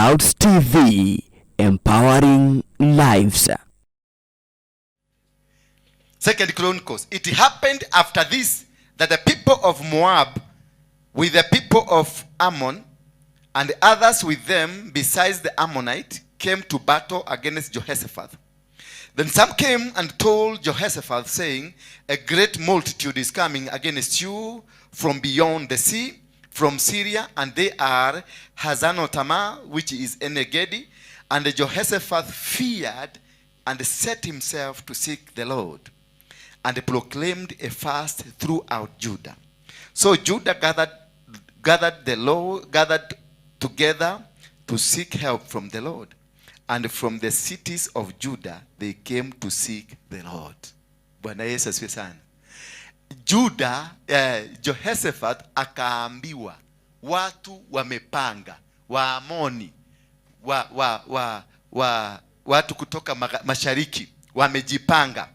Clouds TV, empowering lives. Second Chronicles. It happened after this that the people of Moab with the people of Ammon and others with them besides the Ammonite came to battle against Jehoshaphat. Then some came and told Jehoshaphat, saying, "A great multitude is coming against you from beyond the sea, from Syria, and they are Hazazon-tamar, which is En-gedi." And Jehoshaphat feared and set himself to seek the Lord, and proclaimed a fast throughout Judah. So Judah gathered together to seek help from the Lord. And from the cities of Judah they came to seek the Lord. Bwana Yesu asifiwe sana. Judah, Jehoshaphat akaambiwa watu wamepanga, Waamoni wa watu kutoka mashariki wamejipanga,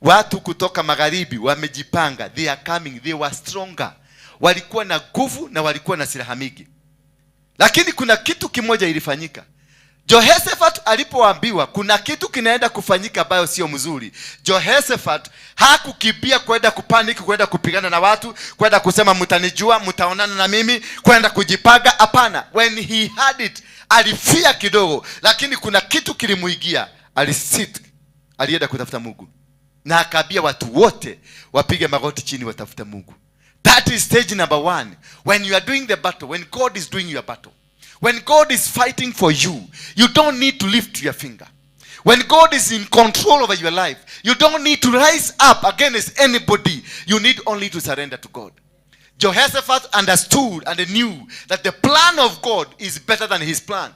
watu kutoka magharibi wamejipanga. They are coming, they were stronger, walikuwa na nguvu na walikuwa na silaha mingi. Lakini kuna kitu kimoja ilifanyika. Jehoshaphat alipoambiwa kuna kitu kinaenda kufanyika ambayo sio mzuri, Jehoshaphat hakukimbia kwenda kupanic, kwenda kupigana na watu, kwenda kusema mtanijua, mtaonana na mimi, kwenda kujipanga. Hapana, when he had it, alifear kidogo, lakini kuna kitu kilimuingia. Alisit, alienda kutafuta Mungu na akaambia watu wote wapige magoti chini watafute Mungu. That is stage number one. When you are doing the battle, when God is doing your battle, when God is fighting for you, you don't need to lift your finger. When God is in control over your life, you don't need to rise up against anybody. You need only to surrender to God. Jehoshaphat understood and knew that the plan of God is better than his plan.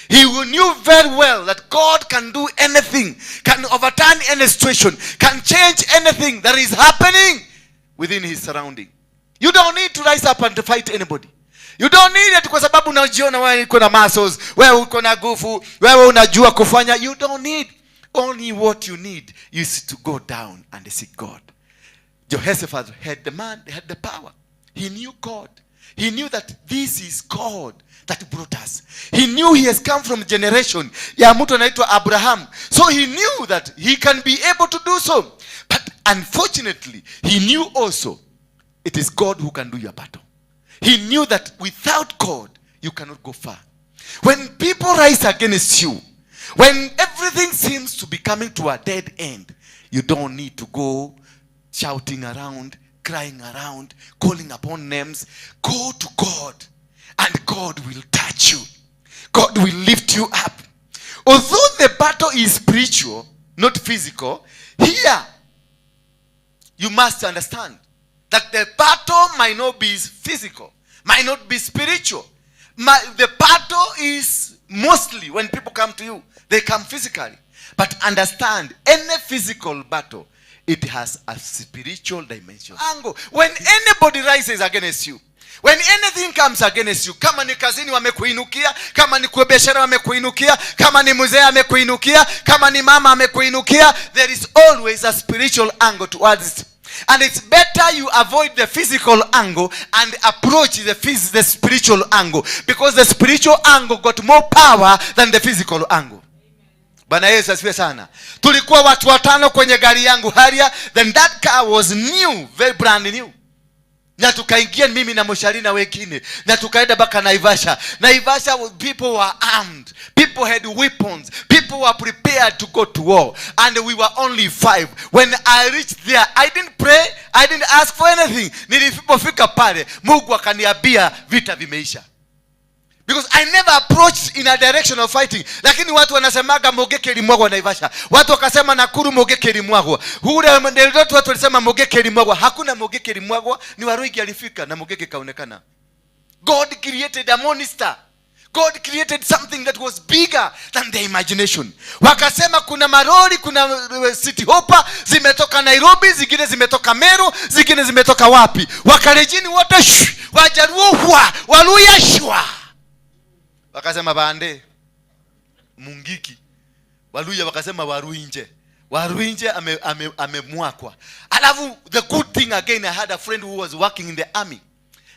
He knew very well that God can do anything, can overturn any situation, can change anything that is happening within his surrounding. You don't need to rise up and to fight anybody. You don't need it kwa sababu unajiona wewe uko na muscles, wewe uko na nguvu, wewe unajua kufanya. You don't need. Only what you need is to go down and seek God. Jehoshaphat had the man, had the power. He knew God. He knew that this is God that brought us. He knew he has come from generation ya mtu anaitwa Abraham. So he knew that he can be able to do so. But unfortunately, he knew also it is God who can do your battle. He knew that without God, you cannot go far. When people rise against you, when everything seems to be coming to a dead end, you don't need to go shouting around, crying around, calling upon names. Go to God, and God will touch you. God will lift you up. Although the battle is spiritual, not physical, here you must understand that the battle might not be physical, might not be spiritual. The battle is mostly when people come to you, they come physically. But understand, any physical battle, it has a spiritual dimension. Angle. When anybody rises against you, when anything comes against you, kama ni kazini wamekuinukia, kama ni kwa biashara wamekuinukia, kama ni mzee amekuinukia, kama ni mama amekuinukia, there is always a spiritual angle towards it. And it's better you avoid the physical angle and approach the spiritual angle, because the spiritual angle got more power than the physical angle. Bwana Yesu asifiwe sana. Tulikuwa watu watano kwenye gari yangu Harrier, then that car was new, very brand new, na tukaingia mimi na moshari na wengine na tukaenda mpaka Naivasha. Naivasha, people were armed, people had weapons, people were prepared to go to war, and we were only five. When I reached there, I didn't pray, I didn't ask for anything. Nilipofika pale, Mungu akaniambia vita vimeisha, because I never approached in a direction of fighting. Lakini watu wanasemaga Mungiki ilimwagwa Naivasha, watu wakasema Nakuru Mungiki ilimwagwa, kule Eldoret watu walisema Mungiki ilimwagwa. Hakuna Mungiki ilimwagwa, ni Waruinge alifika na Mungiki kaonekana. God created a monster. God created something that was bigger than the imagination. Wakasema kuna maroli, kuna City Hopper zimetoka Nairobi, zingine zimetoka Meru, zingine zimetoka wapi. Wakalenjini wote shh, Wajaluo hwa, Waluya shwa. Wakasema bande Mungiki. Waluya wakasema Waruinge. Waruinge amemwakwa. Alafu the good thing again, I had a friend who was working in the army.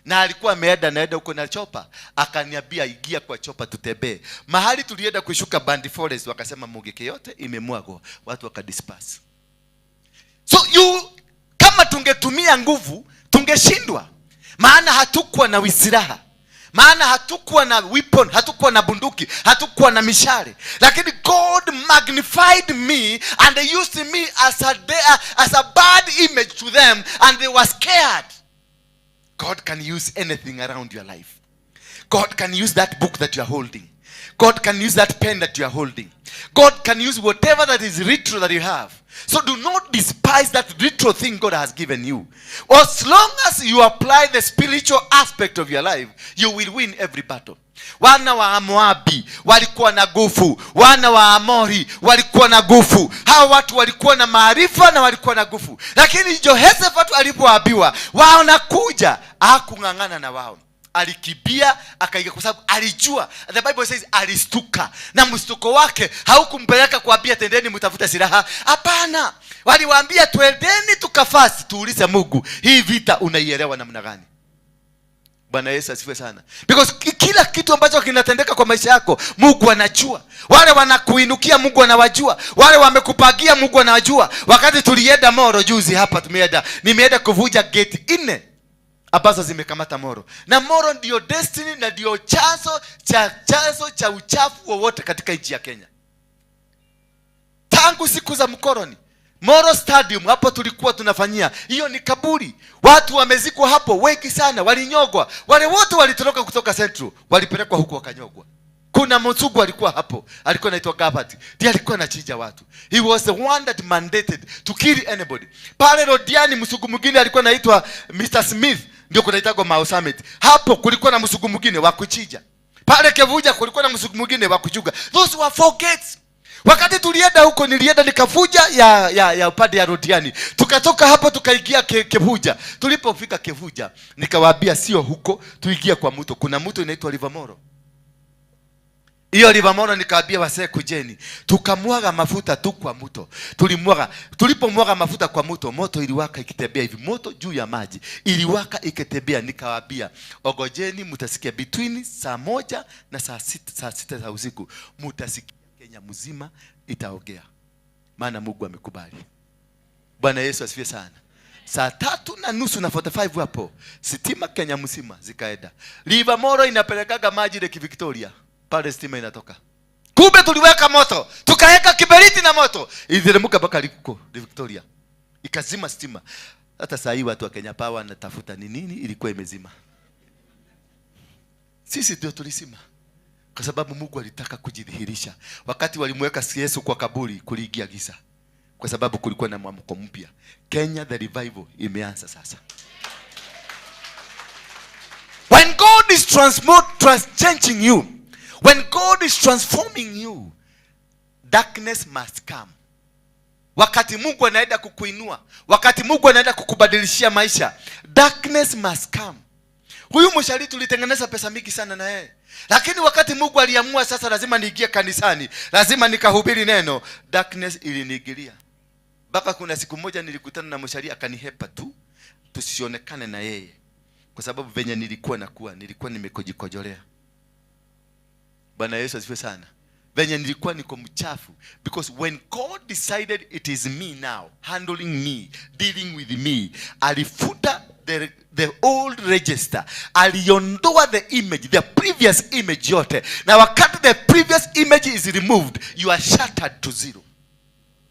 Na alikuwa ameenda naenda huko na chopper, akaniambia, "Ingia kwa chopper tutembee." Mahali tulienda kushuka Bandi Forest, wakasema mugeke yote imemwagwa, watu wakadisperse. So you, kama tungetumia nguvu tungeshindwa, maana hatukuwa na silaha, maana hatukuwa na weapon, hatukuwa na bunduki, hatukuwa na mishale, lakini God magnified me and they used me as a bad image to them and they were scared. God can use anything around your life. God can use that book that you are holding. God can use that pen that you are holding. God can use whatever that is little that you have. So do not despise that little thing God has given you. As long as you apply the spiritual aspect of your life, you will win every battle. Wana wa Moabi walikuwa na nguvu, wana wa Amori walikuwa na nguvu. Hawa watu walikuwa na maarifa na walikuwa na nguvu, lakini Jehoshaphat alipoambiwa wanakuja, hakung'ang'ana na wao, alikimbia akaiga, kwa sababu alijua. The Bible says alistuka, na mstuko wake haukumpeleka kuambia, "Tendeni mtafute silaha." Hapana, waliwaambia, "Twendeni tukafast, tuulize Mungu, hii vita unaielewa namna gani?" Bwana Yesu asifiwe sana. Because kila kitu ambacho kinatendeka kwa maisha yako, Mungu anajua. Wale wanakuinukia, Mungu anawajua. Wale wamekupangia, Mungu anawajua. Wakati tulienda Moro juzi hapa, tumeenda, nimeenda kuvunja gate nne ambazo zimekamata Moro, na Moro ndio destiny na ndio chanzo cha uchafu wowote katika nchi ya Kenya tangu siku za mkoloni. Moro Stadium hapo tulikuwa tunafanyia hiyo, ni kaburi. Watu wamezikwa hapo wengi sana, walinyongwa. Wale wote walitoroka kutoka Central walipelekwa huku wakanyongwa. Kuna mzungu alikuwa hapo, alikuwa anaitwa Gabati, ndiye alikuwa anachinja watu. He was the one that mandated to kill anybody. Pale Londiani mzungu mwingine alikuwa anaitwa Mr Smith, ndio kunaitagwa Mau Summit. Hapo kulikuwa na mzungu mwingine wa kuchinja. Pale Kevuja kulikuwa na mzungu mwingine wa kuchunga. Those were four gates. Wakati tulienda huko, nilienda nikavunja ya upande ya Londiani. Tukatoka hapo tukaingia Kevuja. Tulipofika Kevuja, nikawaambia sio huko, tuingie kwa mto. Kuna mto inaitwa River Moro. Hiyo River Moro nikawaambia wasee, "Kujeni." Tukamwaga mafuta tu kwa mto. Tulimwaga. Tulipomwaga mafuta kwa mto, moto iliwaka ikitembea hivi, moto juu ya maji. Iliwaka ikitembea, nikawaambia, "Ongojeni mtasikia between saa 1 na saa 6 za usiku, mtasikia Kenya mzima itaongea." Maana Mungu amekubali. Bwana Yesu asifiwe sana. Saa 3:30 na 45 hapo, sitima Kenya mzima zikaenda. River Moro inapelekaga maji Lake Victoria, pale stima inatoka. Kumbe tuliweka moto, tukaweka kiberiti na moto, iliteremka mpaka liko Victoria, ikazima stima. Hata saa hii watu wa Kenya Power wanatafuta ni nini ilikuwa imezima. Sisi ndio tulizima, kwa sababu Mungu alitaka kujidhihirisha. Wakati walimweka Yesu kwa kaburi, kuliingia giza, kwa sababu kulikuwa na mwamko mpya. Kenya, the revival imeanza sasa. When God is changing you, when God is transforming you, darkness must come. Wakati Mungu anaenda kukuinua, wakati Mungu anaenda kukubadilishia maisha, darkness must come. Huyu mshari tulitengeneza pesa mingi sana na yeye, lakini wakati Mungu aliamua sasa lazima niingie kanisani, lazima nikahubiri neno, darkness iliniingilia. Mpaka kuna siku moja nilikutana na mshari akanihepa tu, tusionekane na yeye, kwa sababu venye nilikuwa nakuwa, nilikuwa nimekojikojolea. Bwana Yesu asifiwe sana. Venye nilikuwa niko mchafu, because when God decided it is me now handling me, dealing with me, alifuta the old register, aliondoa the image, the previous image yote. Na wakati the previous image is removed, you are shattered to zero.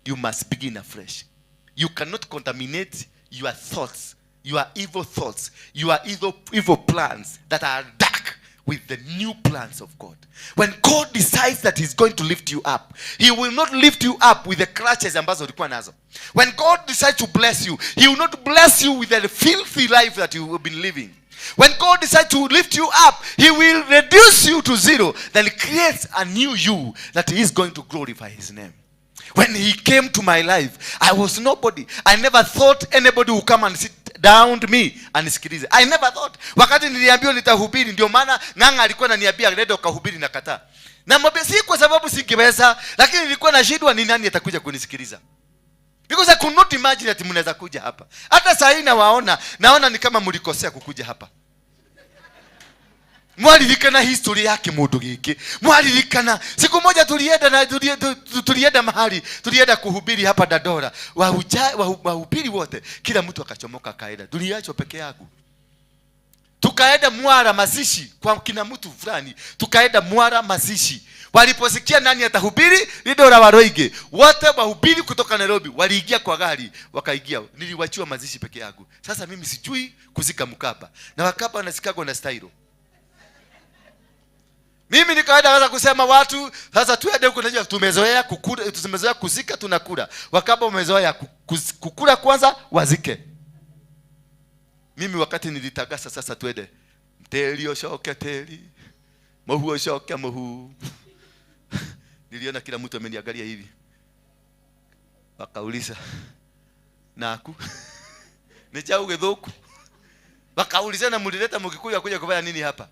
You must begin afresh. You cannot contaminate your thoughts, your evil thoughts, your evil plans that are dark with the new plans of God. When God decides that he's going to lift you up, he will not lift you up with the crutches ambazo ulikuwa nazo. When God decides to bless you, he will not bless you with the filthy life that you have been living. When God decides to lift you up, he will reduce you to zero, then creates a new you that he is going to glorify his name. When he came to my life, I was nobody. I never thought anybody would come and sit down to me and nisikilize. I never thought. Wakati niliambiwa nitahubiri, ndio maana Ng'ang'a alikuwa ananiambia, "Nenda ukahubiri," nakataa. Namwambia si kwa sababu singeweza, lakini nilikuwa nashindwa ni nani atakuja kunisikiliza. Because I could not imagine ati mnaweza kuja hapa. Hata saa hii nawaona, naona ni kama mlikosea kukuja hapa. Mwaririkana history yake mundu giki. Mwaririkana siku moja tulienda na tulienda mahali, tulienda kuhubiri hapa Dandora. Wahubiri wote, kila mtu akachomoka akaenda. Tuliachwa peke yangu. Tukaenda Mwara mazishi kwa kina mtu fulani. Tukaenda Mwara mazishi. Waliposikia nani atahubiri, Lidora Waroige. Wote wahubiri kutoka Nairobi waliingia kwa gari, wakaingia. Niliwachiwa mazishi peke yangu. Sasa mimi sijui kuzika Mkapa. Na Wakapa wanasikagwa na style. Mimi nikaenda sasa kusema watu sasa tuende huko, najua tumezoea kukula, tumezoea kuzika tunakula. Wakapa wamezoea kukula kwanza wazike. Mimi wakati nilitagasa sasa tuende. Teli oshoke teli. Mohu oshoke mohu. Niliona kila mtu ameniangalia hivi. Wakauliza naku ni chau githuku. Wakauliza na mlileta Mgikuyu akuja kufanya nini hapa?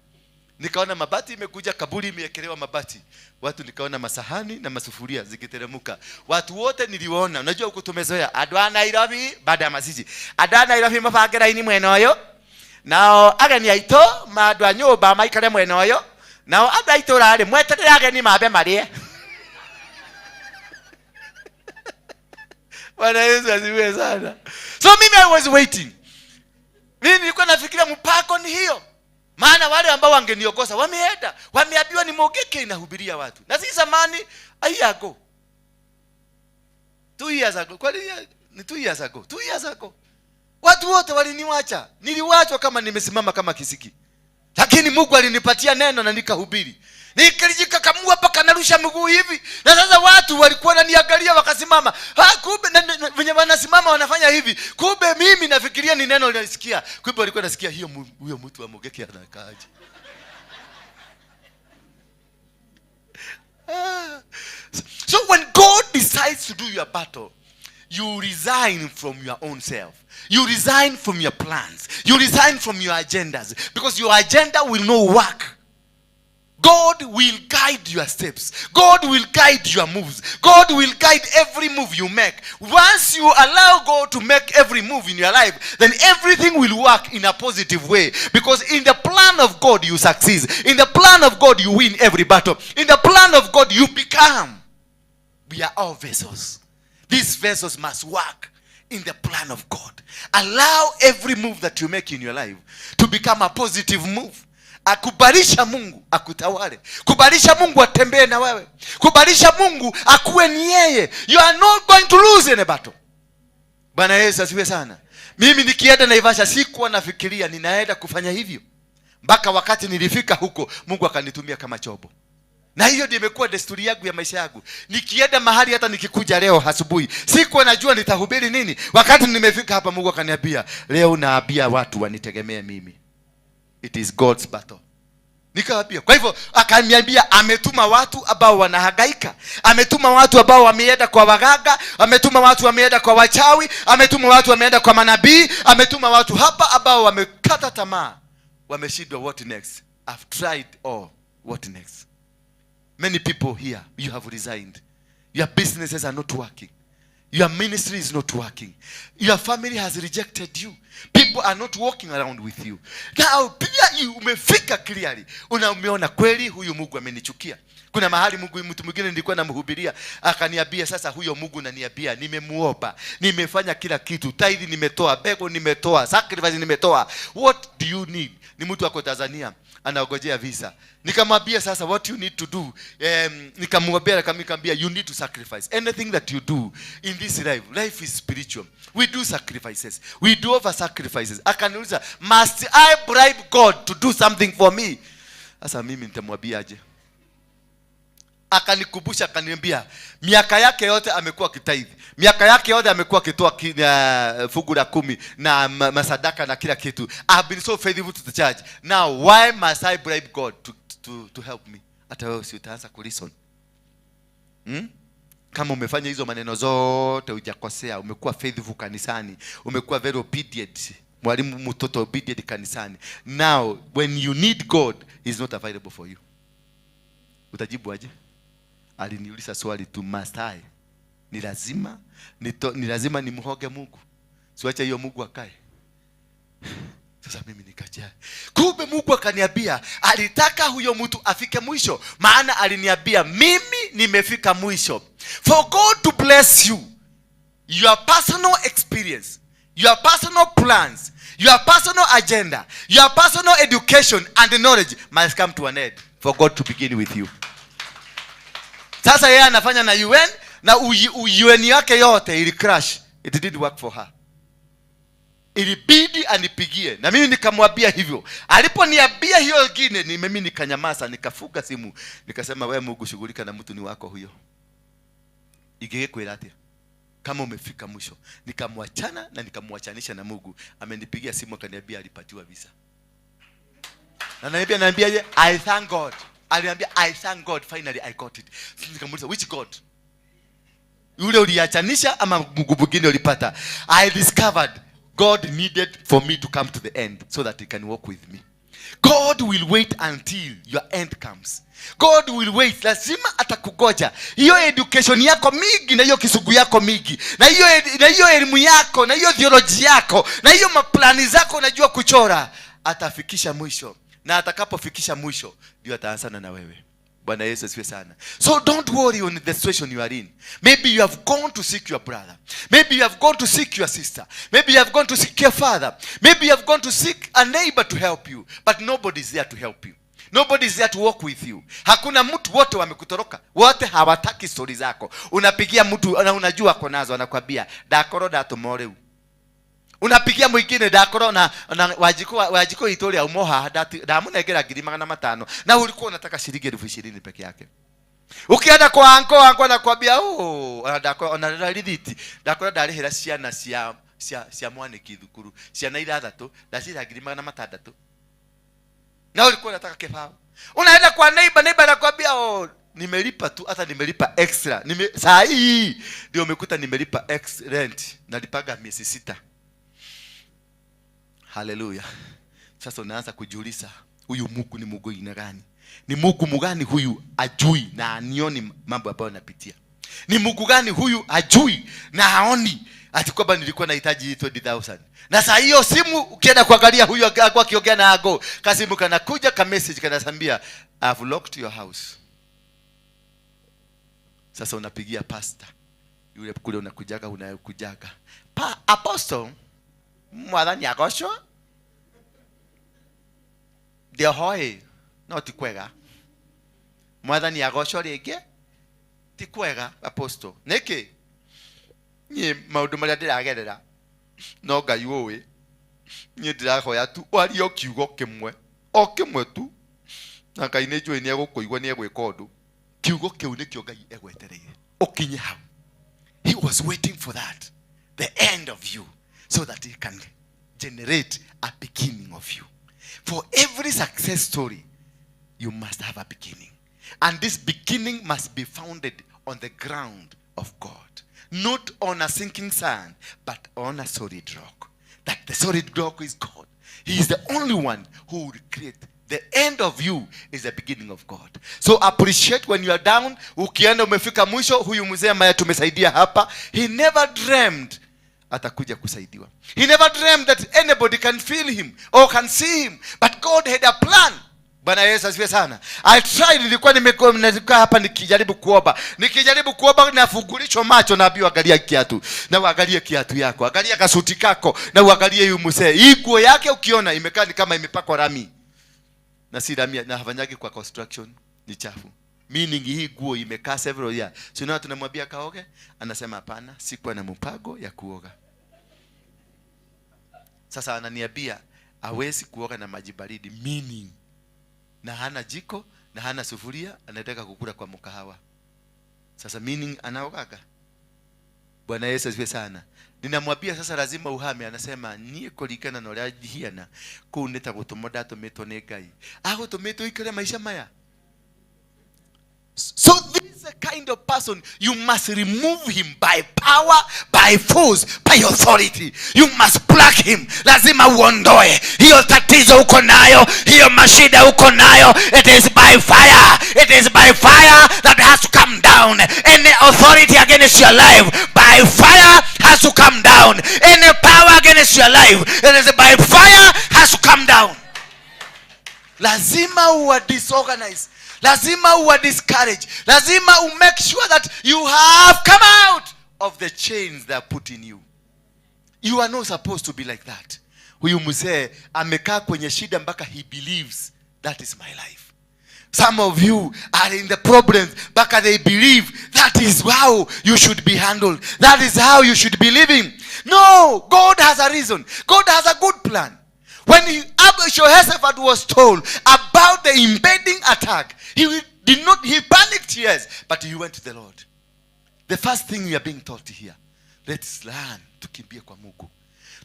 Nikaona mabati imekuja, kaburi imewekelewa mabati. Watu nikaona masahani na masufuria zikiteremuka. Watu wote niliwaona. Unajua huko tumezoea andũ a Nairobi baada ya mazishi. Andũ a Nairobi mabange raini mwena ũyũ. Nao ageni aitũ ma andũ a nyũmba maikare mwena ũyũ. Nao andũ a itũra rĩ mweterere ageni mambe marĩe. Bwana Yesu asifiwe sana. So mimi I was waiting. Mimi nilikuwa nafikiria mpako ni hiyo. Maana wale ambao wangeniokosa wameenda, wameambiwa ni Mogeke inahubiria watu. Na si zamani, a year ago. 2 years ago. Kwani ni 2 years ago. 2 years ago. Watu wote waliniacha. Niliwachwa kama nimesimama kama kisiki. Lakini Mungu alinipatia neno na nikahubiri. Nikajikakamua mpaka narusha miguu hivi. Na sasa watu walikuwa wananiangalia wakasimama. Ha, kumbe wenye wanasimama wanafanya hivi. Kumbe mimi nafikiria ni neno linasikia. Kumbe walikuwa nasikia hiyo huyo mtu wa Mogeke anakaaje. So when God decides to do your battle, you resign from your own self. You resign from your plans. You resign from your agendas. Because your agenda will not work. God will guide your steps. God will guide your moves. God will guide every move you make. Once you allow God to make every move in your life, then everything will work in a positive way. Because in the plan of God, you succeed. In the plan of God, you win every battle. In the plan of God, you become. We are all vessels. These vessels must work in the plan of God. Allow every move that you make in your life to become a positive move. Akubalisha Mungu akutawale. Kubalisha Mungu atembee na wewe. Kubalisha Mungu akuwe ni yeye. You are not going to lose any battle. Bwana Yesu asifiwe sana. Mimi nikienda Naivasha sikuwa nafikiria ninaenda kufanya hivyo. Mpaka wakati nilifika huko Mungu akanitumia kama chombo. Na hiyo ndio imekuwa desturi yangu ya maisha yangu. Nikienda mahali hata nikikuja leo asubuhi, sikuwa najua nitahubiri nini. Wakati nimefika hapa Mungu akaniambia, leo naambia watu wanitegemee mimi. It is God's battle. Nikaambia. Kwa hivyo akaniambia ametuma watu ambao wanahangaika. Ametuma watu ambao wameenda kwa waganga, ametuma watu wameenda kwa wachawi, ametuma watu wameenda kwa manabii, ametuma watu hapa ambao wamekata tamaa. Wameshindwa, what next? I've tried all. What next? Many people here, you have resigned. Your businesses are not working. Your ministry is not working. Your family has rejected you. People are not walking around with you. Now, pia umefika clearly. Umeona kweli huyu Mungu amenichukia. Kuna mahali Mungu, mtu mwingine nilikuwa namhubiria, akaniambia sasa huyo Mungu naniambia nimemuomba, nimefanya kila kitu, tithe nimetoa, bego nimetoa, sacrifice nimetoa. What do you need? Ni mtu ako Tanzania anaogojea visa. Nikamwambia sasa what you need to do. Nikamwambia, nikamwambia you need to sacrifice. Anything that you do in this life, life is spiritual. We do sacrifices. We do over sacrifices. Akaniuliza, must I bribe God to do something for me? Sasa mimi nitamwambiaje? Akanikumbusha, akaniambia miaka yake yote amekuwa kitithe, miaka yake yote amekuwa akitoa fungu la 10 na masadaka na kila kitu. I've been so faithful to the church. Now why must I bribe God to help me? Hata wewe si utaanza kulisten. Kama umefanya hizo maneno zote hujakosea, umekuwa faithful kanisani, umekuwa very obedient, mwalimu mtoto obedient kanisani. Now when you need God, he is not available for you. Utajibu aje? Aliniuliza swali tu, must I? Ni lazima nimhoge Mungu. Siwache hiyo Mungu akae. Sasa mimi nikajaa. Kumbe Mungu akaniambia alitaka huyo mtu afike mwisho, maana aliniambia mimi nimefika mwisho. For God to bless you, your personal experience, your personal plans, your personal agenda, your personal education and knowledge must come to an end for God to begin with you. Sasa yeye anafanya na UN na UN yake yote ili crash. It didn't work for her. Ilibidi anipigie na mimi nikamwambia hivyo. Aliponiambia hiyo ingine, ni mimi nikanyamaza, nikafunga simu, nikasema, "We Mungu, shughulika na mtu ni wako huyo." Ingĩgĩkwĩra atĩa kama umefika mwisho? Nikamwachana na nikamwachanisha na Mungu. Amenipigia simu akaniambia alipatiwa visa na naambia, "I thank God." Aliniambia, "I thank God, finally I got it." Nikamuuliza, "Which God? Yule uliachanisha ama Mungu mwingine ulipata?" I discovered God needed for me to come to the end so that he can walk with me. God will wait until your end comes. God will wait. Lazima atakugoja. Hiyo education yako mingi na hiyo kisugu yako mingi na hiyo elimu yako na hiyo theology yako na hiyo maplani zako unajua kuchora, atafikisha mwisho, na atakapofikisha mwisho ndio ataanzana na wewe. Bwana Yesu asifiwe sana. So don't worry on the situation you are in. Maybe you have gone to seek your brother, maybe you have gone to seek your sister, maybe you have gone to seek your father, maybe you have gone to seek a neighbor to help you, but nobody is there to help you. Nobody is there to walk with you. Hakuna mtu, wote wamekutoroka, wote hawataki stori zako. Unapigia mtu na unajua ako nazo, anakwambia, "Ndakorwo ndatũma rĩu." Unapigia mwingine, "Ndakorwo na Wanjikũ itũ rĩa umo haha, ndamũnengera 500,000," na ulikuwa unataka shilingi 20,000 peke yake. Ukienda kwa anko, anko anakwambia, "Oh, ona ndakorwo ona rithiti, ndakorwo ndarĩhĩra ciana cia mwanĩki thukuru, ciana ithathatũ ndacirĩha 600,000," na ulikuwa unataka kibao. Unaenda kwa neighbor, neighbor anakwambia, "Oh, nimelipa tu, hata nimelipa extra, saa hii ndio umekuta nimelipa ex rent, nalipaga miezi 6." Haleluya! Sasa unaanza kujiuliza, huyu Mungu ni Mungu aina gani? Ni Mungu mgani huyu ajui na anioni mambo ambayo napitia? Ni Mungu gani huyu ajui na haoni ati kwamba nilikuwa nahitaji hii 20,000? Na saa hiyo simu ukienda kuangalia huyu alikuwa akiongea na ago, kasimu kanakuja, ka message kanasambia, "I've locked your house." Sasa unapigia pastor yule kule unakujaga, pa apostle, "Mwathani agocwo, ndĩohoĩ no ti kwega. Mwathani agocwo rĩngĩ, ti kwega, apostle. Nĩkĩ niĩ maũndũ marĩa ndĩragerera no Ngai ũĩ. Niĩ ndĩrahoya tu warie o kiugo kĩmwe, o kĩmwe tu, na Ngai nĩ njũĩ nĩ egũkũigua, nĩ egwĩka ũndũ." Kiugo kĩu nĩkĩo Ngai egwetereire ũkinye hau. He was waiting for that, the end of you, so that he can generate a beginning of you. For every success story, you must have a beginning, and this beginning must be founded on the ground of God, not on a sinking sand, but on a solid rock. That the solid rock is God. He is the only one who will create. The end of you is the beginning of God. So appreciate when you are down. Ukienda umefika mwisho, huyu mzee ambaye tumesaidia hapa, he never dreamed atakuja kusaidiwa. He never dreamed that anybody can feel him or can see him, but God had a plan. Bwana Yesu asifiwe sana. I tried, nilikuwa nimekaa hapa nikijaribu kuomba, nikijaribu kuomba nafungulishwa macho, naambiwa, "Angalia kiatu, na uangalie kiatu yako, angalia kasuti kako, na uangalie huyu mzee. Hii nguo yake ukiona imekaa ni kama imepakwa rami, na si rami, na hafanyagi kwa construction, ni chafu." Meaning hii nguo imekaa several years. So now tunamwambia kaoge, anasema, "Hapana, sikuwa na mpango ya kuoga." Sasa ananiambia hawezi kuoga na maji baridi, meaning na hana jiko na hana sufuria, anataka kukula kwa mkahawa. Sasa meaning anaogaga? Bwana Yesu asifiwe sana. Ninamwambia, "Sasa lazima uhame." Anasema, "Niĩ kũringana na ũrĩa hiana kũu nĩ ta gũtũmwo ndatũmĩtwo nĩ Ngai agũtũmĩtwo ikare maisha maya." So this is a kind of person you must remove him by power, by force, by authority. You must pluck him. Lazima uondoe hiyo tatizo uko nayo, hiyo mashida uko nayo. It is by fire, it is by fire that has to come down. Any authority against your life, by fire has to come down. Any power against your life, it is by fire has to come down. Lazima uwa disorganize, lazima uwa discourage, lazima u make sure that you have come out of the chains that are put in you. You are not supposed to be like that. Huyu mzee amekaa kwenye shida mpaka he believes that is my life. Some of you are in the problems mpaka they believe that is how you should be handled, that is how you should be living. No, God has a reason. God has a good plan. When Jehoshaphat was told about the impending attack, he did not, he panicked, yes, but he went to the Lord. The first thing we are being taught here, let's learn tukimbie kwa Mungu.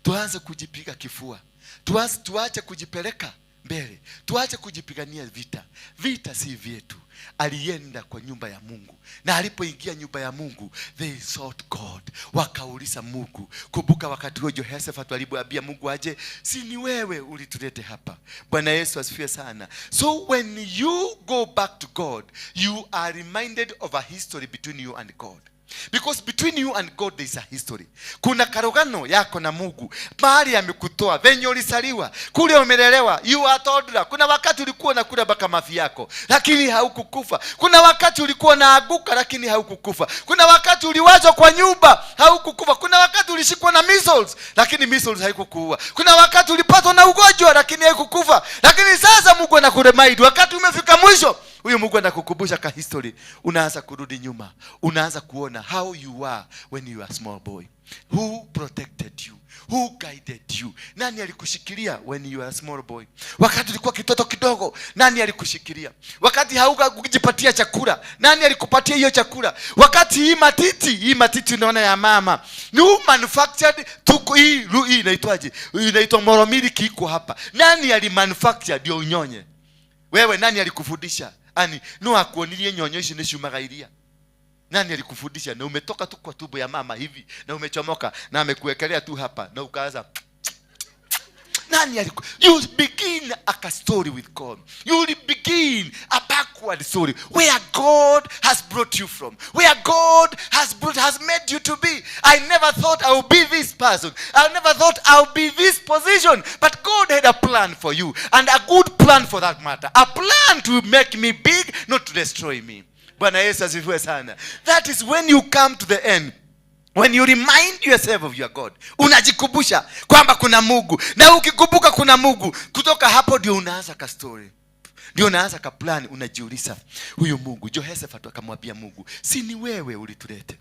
Tuanze kujipiga kifua. Tuanze, tuache kujipeleka mbele. Tuache kujipigania vita. Vita si vyetu. Alienda kwa nyumba ya Mungu, na alipoingia nyumba ya Mungu, they sought God, wakauliza Mungu. Kumbuka wakati huo Jehoshaphat alipoambia Mungu aje, "Si ni wewe ulitulete hapa?" Bwana Yesu asifiwe sana. So when you go back to God, you are reminded of a history between you and God, because between you and God there is a history. Kuna karogano yako na Mungu, mahali amekutoa, venye ulizaliwa, kule umelelewa. You are toddler. Kuna wakati ulikuwa unakula mpaka mavi yako, lakini haukukufa. Kuna wakati ulikuwa unaanguka, lakini haukukufa. Kuna wakati uliwachwa kwa nyumba, haukukufa. Kuna wakati ulishikwa na measles, lakini measles haikukuua. Kuna wakati ulipatwa na ugonjwa, lakini haikukufa. Lakini sasa Mungu anakuremind wakati umefika mwisho. Huyu Mungu anakukumbusha ka history. Unaanza kurudi nyuma, unaanza kuona how you are when you are small boy. Who protected you? Who guided you? Nani alikushikilia when you are a small boy? Wakati ulikuwa kitoto kidogo, nani alikushikilia? Wakati haukujipatia chakula, nani alikupatia hiyo chakula? Wakati hii matiti, hii matiti unaona ya mama, ni who manufactured? Tuko hii hii inaitwaje? Hii inaitwa moro milk, iko hapa. Nani alimanufacture ndio unyonye wewe? Nani alikufundisha? Ani no akuonirie nyonyo ici nĩ ciumaga iria? Nani alikufundisha? Na umetoka tu kwa tumbo ya mama hivi na umechomoka na amekuwekelea tu hapa na ukaanza. Nani aliku? You begin a story with God. You will begin a backward story where God has brought you from, where God has made you to be. I never thought I would be this person. I never thought I would be this position, but God had a plan for you, and a good plan for that matter, a plan to make me big, not to destroy me. Bwana Yesu asifiwe sana. That is when you come to the end, when you remind yourself of your God. Unajikumbusha kwamba kuna Mungu, na ukikumbuka kuna Mungu, kutoka hapo ndio unaanza ka story, ndio unaanza ka plan. Unajiuliza huyu Mungu. Jehoshaphat akamwambia Mungu, "Si ni wewe ulitulete?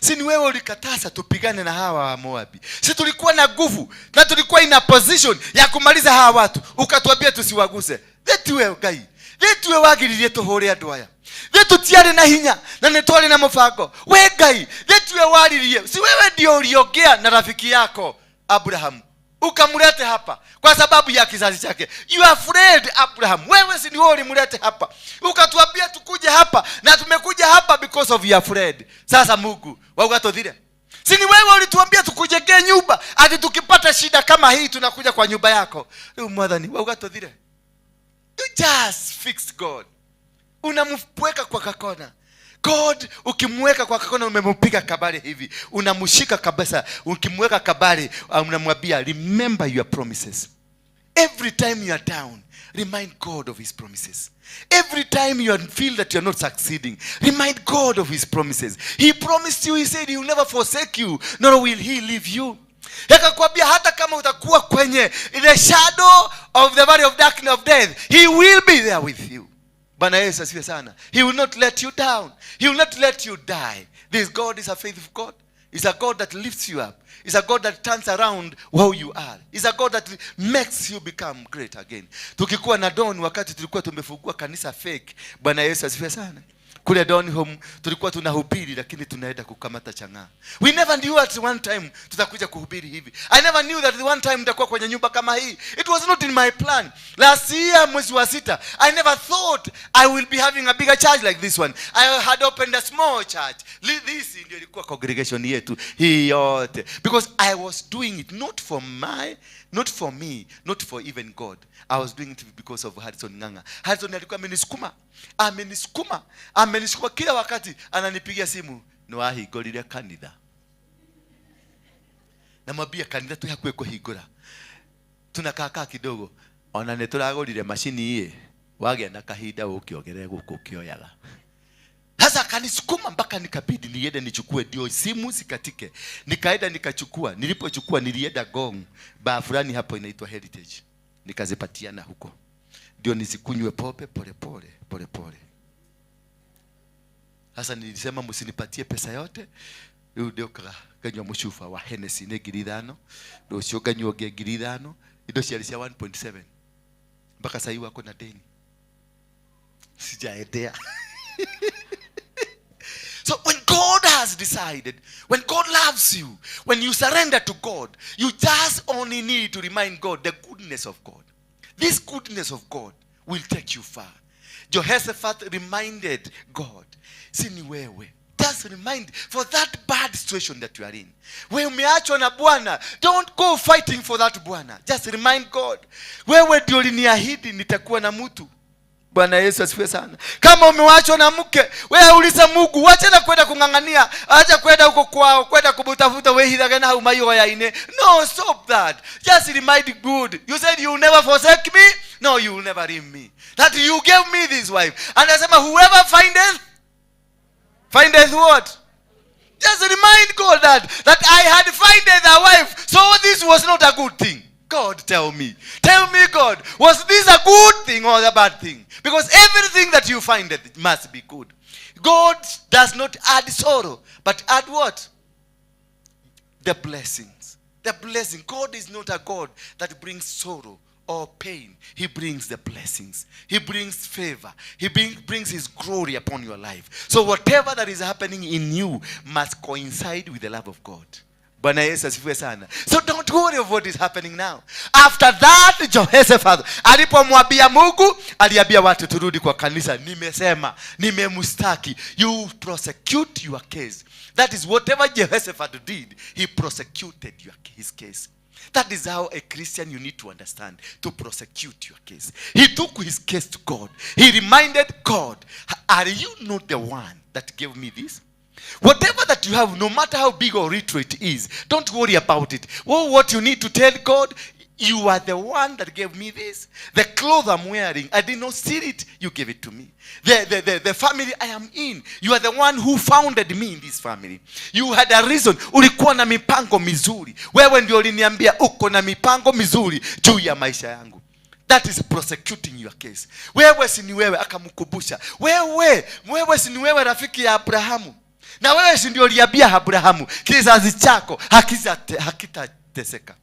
Si ni wewe ulikataza tupigane na hawa wa Moabi? Si tulikuwa na nguvu na tulikuwa in a position ya kumaliza hawa watu, ukatuambia tusiwaguse? Thetiwe Ngai, thetiwe wagiririe tuhũre andũ aya? Thĩ tũtiarĩ na hinya na nĩ twarĩ na mũbango? We Ngai, thĩ tiwe waririe? Si wewe ndio uliongea na rafiki yako Abraham, ukamlete hapa kwa sababu ya kizazi chake? You are afraid Abraham. Wewe si ndio ulimlete hapa, ukatuambia tukuje hapa, na tumekuja hapa because of your friend? Sasa Mungu, wauga tuthire. Si ni wewe ulituambia tukujengee nyumba, ati tukipata shida kama hii tunakuja kwa nyumba yako? Rĩu Mwathani, wauga tuthire." You just fix God. Unamweka kwa kakona God. Ukimweka kwa kakona, umempiga kabale hivi, unamshika kabisa. Ukimweka kabale, unamwambia, "Remember your promises." Every time you are down, remind God of his promises. Every time you feel that you are not succeeding, remind God of his promises. He promised you. He said he will never forsake you, nor will he leave you. Akakwambia hata kama utakuwa kwenye the shadow of the valley of darkness of death, he will be there with you. Bwana Yesu asifiwe sana. He will not let you down. He will not let you die. This God is a faithful God. Is a God that lifts you up. Is a God that turns around who you are. Is a God that makes you become great again. Tukikuwa na Don, wakati tulikuwa tumefungua kanisa fake, Bwana Yesu asifiwe sana, Kule Donholm tulikuwa tunahubiri, lakini tunaenda kukamata chang'aa. We never knew at one time tutakuja kuhubiri hivi. I never knew that one time nitakuwa kwenye nyumba kama hii. It was not in my plan. Last year mwezi wa sita, I never thought I will be having a bigger church like this one. I had opened a small church. This ndio ilikuwa congregation yetu hii yote, because I was doing it not for me, not for even God. I was doing it because of Harrison Ng'ang'a. Harrison alikuwa amenisukuma, amenisukuma, amenisukuma. Kila wakati ananipigia simu, "Niwahingũrire kanitha?" Namwambia, "Kanitha twĩ hakuhĩ kũhingũra, tunakaakaa kidogo, ona nĩ tũragũrire macini ĩ, wagĩa na kahinda ũkĩongerere gũkũ ũkĩoyaga." Sasa akanisukuma mpaka nikabidi niende nichukue ndio simu zikatike. Nikaenda nikachukua. Nilipochukua, nilienda Ngong, baa fulani hapo inaitwa Heritage, nikazipatiana huko ndio nisikunywe pombe pole pole pole pole. Sasa nilisema, "Msinipatie pesa yote." Rĩu ndĩũkaga nganyua mũcuba wa Hennessy nĩ 5,000, rũciũ nganyua ũngĩ 5,000. Indo ciarĩ cia 1.7. Mpaka sahii wako na deni sijaendea. So when God has decided, when God loves you, when you surrender to God, you just only need to remind God the goodness of God. This goodness of God will take you far. Jehoshaphat reminded God, "Si ni wewe." Just remind for that bad situation that you are in. Wewe umeachwa na Bwana, don't go fighting for that Bwana. Just remind God, "Wewe ndio uliniahidi nitakuwa na mtu." Bwana Yesu asifiwe sana. Kama umewachwa na mke, wewe uliza Mungu, wacha na kwenda kung'ang'ania, acha kwenda huko kwao, kwenda kumtafuta wehithage na hau mayoya-inĩ. No, stop that. Just remind God. "You said you will never forsake me. No, you will never leave me. That you gave me this wife." Anasema, "Whoever findeth, findeth what?" Just remind God that I had findeth a wife. So this was not a good thing. God, tell me. Tell me, God, was this a good thing or a bad thing? Because everything that you find it must be good. God does not add sorrow, but add what? The blessings. The blessing. God is not a God that brings sorrow or pain. He brings the blessings. He brings favor. He brings His glory upon your life. So whatever that is happening in you must coincide with the love of God. Bwana Yesu asifiwe sana. So don't worry of what is happening now. After that, Jehoshaphat alipomwambia Mungu, aliambia watu, "Turudi kwa kanisa. Nimesema, nimemstaki." You prosecute your case. That is whatever Jehoshaphat did, he prosecuted his case. That is how a Christian, you need to understand to prosecute your case. He took his case to God. He reminded God, "Are you not the one that gave me this?" Whatever that you have, no matter how big or little it is, don't worry about it. Well, what you need to tell God, "You are the one that gave me this. The clothes I'm wearing, I did not steal it. You gave it to me. The family I am in, you are the one who founded me in this family. You had a reason. Ulikuwa na mipango mizuri. Wewe ndio uliniambia uko na mipango mizuri juu ya maisha yangu." That is prosecuting your case. "Wewe si ni wewe," akamkumbusha. "Wewe, wewe si ni wewe rafiki ya Abrahamu? Na wewe si ndio uliambia Abrahamu kizazi chako hakitateseka?"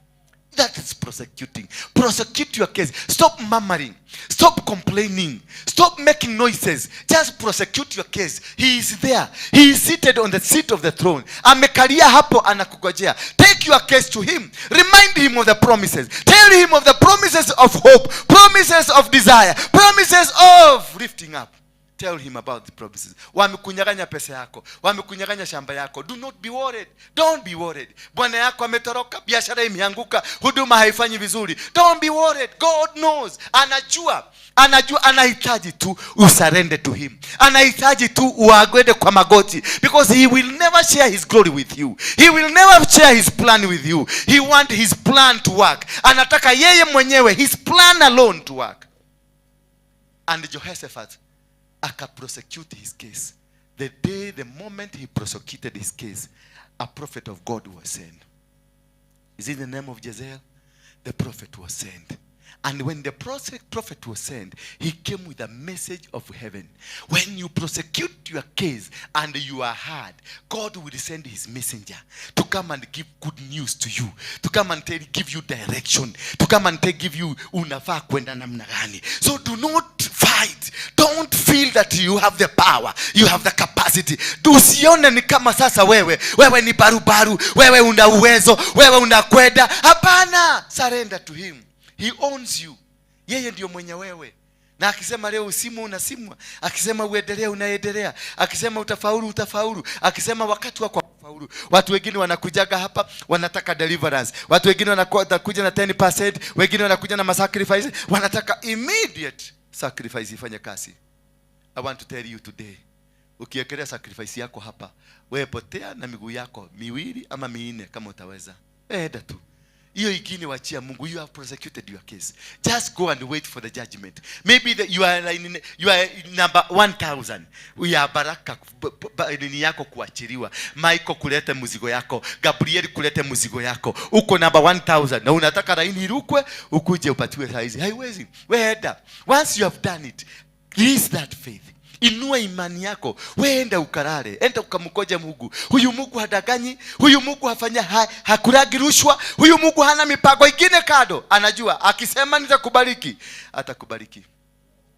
That is prosecuting. Prosecute your case. Stop murmuring. Stop complaining. Stop making noises. Just prosecute your case. He is there. He is seated on the seat of the throne. Amekalia hapo anakugojea. Take your case to him. Remind him of the promises. Tell him of the promises of hope, promises of desire, promises of lifting up. Tell him about the promises. Wamekunyang'anya pesa yako, wamekunyang'anya shamba yako. Do not be worried. Don't be worried. Bwana yako ametoroka, biashara imeanguka, huduma haifanyi vizuri. Don't be worried. God knows. Anajua. Anajua, anahitaji tu usurrender to him. Anahitaji tu uagwende kwa magoti, because he will never share his glory with you. He will never share his plan with you. He want his plan to work. Anataka yeye mwenyewe, his plan alone, to work. And Jehoshaphat aka prosecute his case. The moment he prosecuted his case, a prophet of God was sent. Is it the name of Jahaziel? The prophet was sent. And when the prophet was sent, he came with a message of heaven. When you prosecute your case and you are hard, God will send his messenger to come and give good news to you, to come and give you direction, to come and give you unafaa kwenda namna gani. So do not fight. fight. Don't feel that you have the power, you have the capacity. Usione ni kama sasa wewe ni barubaru, wewe una uwezo, wewe unakwenda. Hapana, surrender to him. He owns you. Yeye ndio mwenye wewe, na akisema leo usimwe, unasimwa. Akisema uendelee, unaendelea. Akisema utafaulu, utafaulu. Akisema wakati wako faulu. Watu wengine wanakujaga hapa wanataka deliverance, watu wengine wanakuja na 10%, wengine wanakuja na masacrifice, wanataka immediate sacrifice ifanye kazi. I want to tell you today, ukiekelea sacrifice yako hapa, wewe potea na miguu yako miwili ama minne kama utaweza. Enda tu, hiyo ingine wachia Mungu. You have prosecuted your case. Just go and wait for the judgment. Maybe you are number 1000 ya baraka nini yako kuachiliwa, Michael kulete mzigo yako, Gabriel kulete mzigo yako. Uko number 1000 na unataka laini irukwe ukuje upatiwe saizi. Haiwezi. Wewe enda. Once you have done it, release that faith. Inua imani yako, weenda ukalale, enda ukamngoje Mungu. Huyu Mungu hadanganyi, huyu Mungu hafanya hakulagi rushwa, huyu Mungu hana mipango ingine kando. Anajua akisema nitakubariki, atakubariki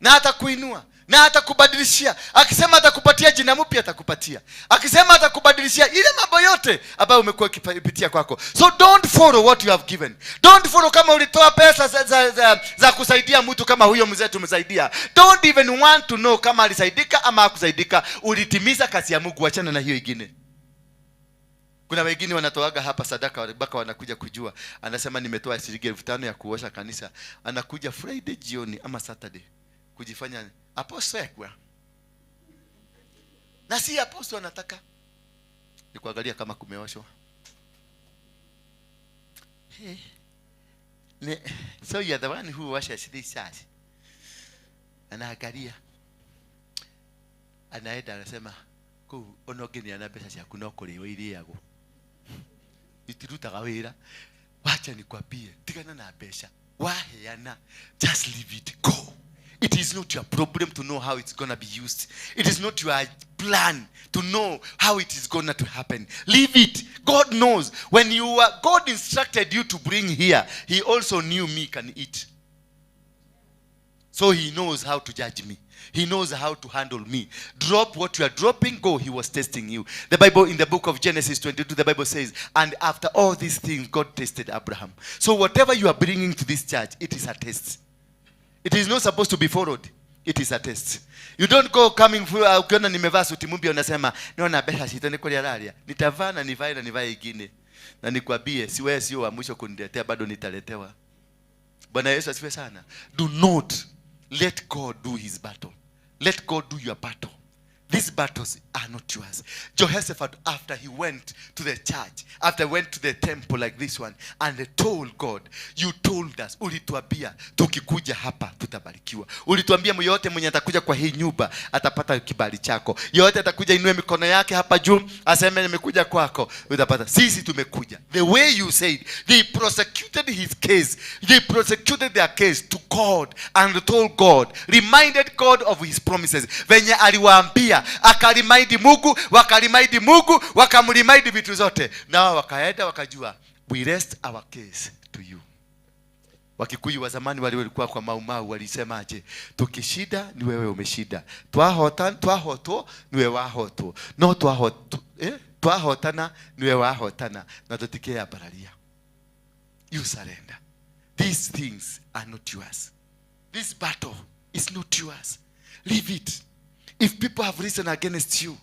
na atakuinua na atakubadilishia. Akisema atakupatia jina mpya, atakupatia. Akisema atakubadilishia ile mambo yote ambayo umekuwa ukipitia kwako. So don't follow what you have given. Don't follow kama ulitoa pesa za kusaidia mtu kama huyo mzee tumsaidia. Don't even want to know kama alisaidika ama hakusaidika. Ulitimiza kazi ya Mungu, achana na hiyo ingine. Kuna wengine wanatoaga hapa sadaka mpaka wanakuja kujua, anasema nimetoa shilingi 5,000 ya kuosha kanisa. Anakuja Friday jioni ama Saturday kujifanya apostle yakwa, na si apostle anataka ni kuangalia kama kumeoshwa. Hey. So you are the one who washes this church. Anaangalia, anaenda anasema kuu ona ũngĩneana mbeca ciaku no kũrĩo irĩagwo, itirutaga wĩra. Wacha nikwambie, tigana na mbeca waheana, just leave it go. It is not your problem to know how it's gonna be used. It is not your plan to know how it is gonna to happen. Leave it. God knows. When you are, God instructed you to bring here, he also knew me can eat. So he knows how to judge me. He knows how to handle me. Drop what you are dropping, go. He was testing you. The Bible, in the book of Genesis 22, the Bible says, "And after all these things, God tested Abraham." So whatever you are bringing to this church, it is a test. It is not supposed to be followed. It is a test. You don't go coming through, ukiona nimevaa suti mpya unasema, "Naona pesa sitani kwa lalia. Nitavaa na nivae na nivae ingine." Na nikwambie, si wewe sio wa mwisho kuniletea, bado nitaletewa. Bwana Yesu asifiwe sana. Do not let God do his battle. Let God do your battle. These battles are not yours. Jehoshaphat, after he went to the church, after he went to the temple like this one, and they told God, "You told us, ulituambia tukikuja hapa tutabarikiwa. Ulituambia yeyote mwenye atakuja kwa hii nyumba atapata kibali chako. Yeyote atakuja inue mikono yake hapa juu aseme nimekuja kwako, utapata. Sisi tumekuja." The way you said, they prosecuted his case. They prosecuted their case to God and told God, reminded God of his promises. Venye aliwaambia, akaremind Mungu, wakaremind Mungu, wakamremind vitu zote. Na wao wakaenda wakajua, "We rest our case to you." Wakikuyu wa zamani wale walikuwa kwa Mau Mau walisemaje? "Tukishida ni wewe umeshida. Twahota, twahotwo ni wewe wahotwo. No twahotwo, twahotana ni wewe wahotana na tutikeyambararia." You surrender. These things are not yours. This battle is not yours. Leave it. If people have risen against you,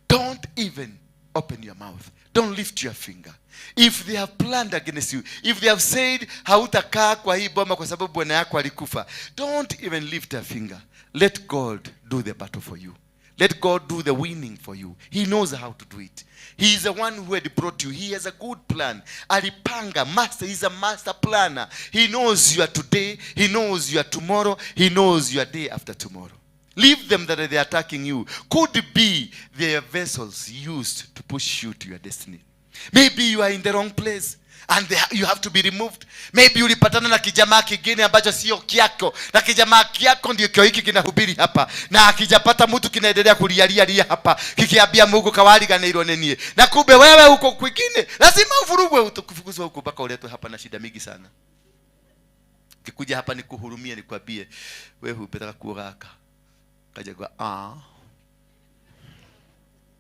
don't even open your mouth. Don't lift your finger. If they have planned against you, if they have said hautakaa kwa hii boma kwa sababu bwana yako alikufa, don't even lift a finger. Let God do the battle for you. Let God do the winning for you. He knows how to do it. He is the one who had brought you. He has a good plan. Alipanga, master, he's a master planner. He knows your today. He knows your tomorrow. He knows your day after tomorrow. Leave them that they are attacking you. Could be their vessels used to push you to your destiny. Maybe you are in the wrong place and you have to be removed. Maybe ulipatana na kijamaa kingine ambacho sio kyako, na kijamaa kyako ndio kio hiki kinahubiri hapa, na akijapata mtu kinaendelea kulialia hapa kikiambia Mungu kawariganĩirwo nĩ niĩ, na kumbe wewe uko kwingine, lazima uvurugwe, utakufukuzwa huko mpaka uletwe hapa na shida mingi sana. Kikuja hapa nikuhurumie, nikwambie wewe hupetaka kuo gaka. Kaja kwa ah.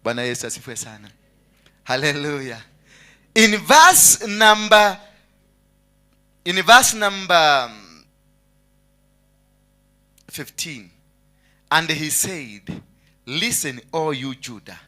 Bwana Yesu asifiwe sana. Hallelujah. In verse number 15, and he said, "Listen, all you Judah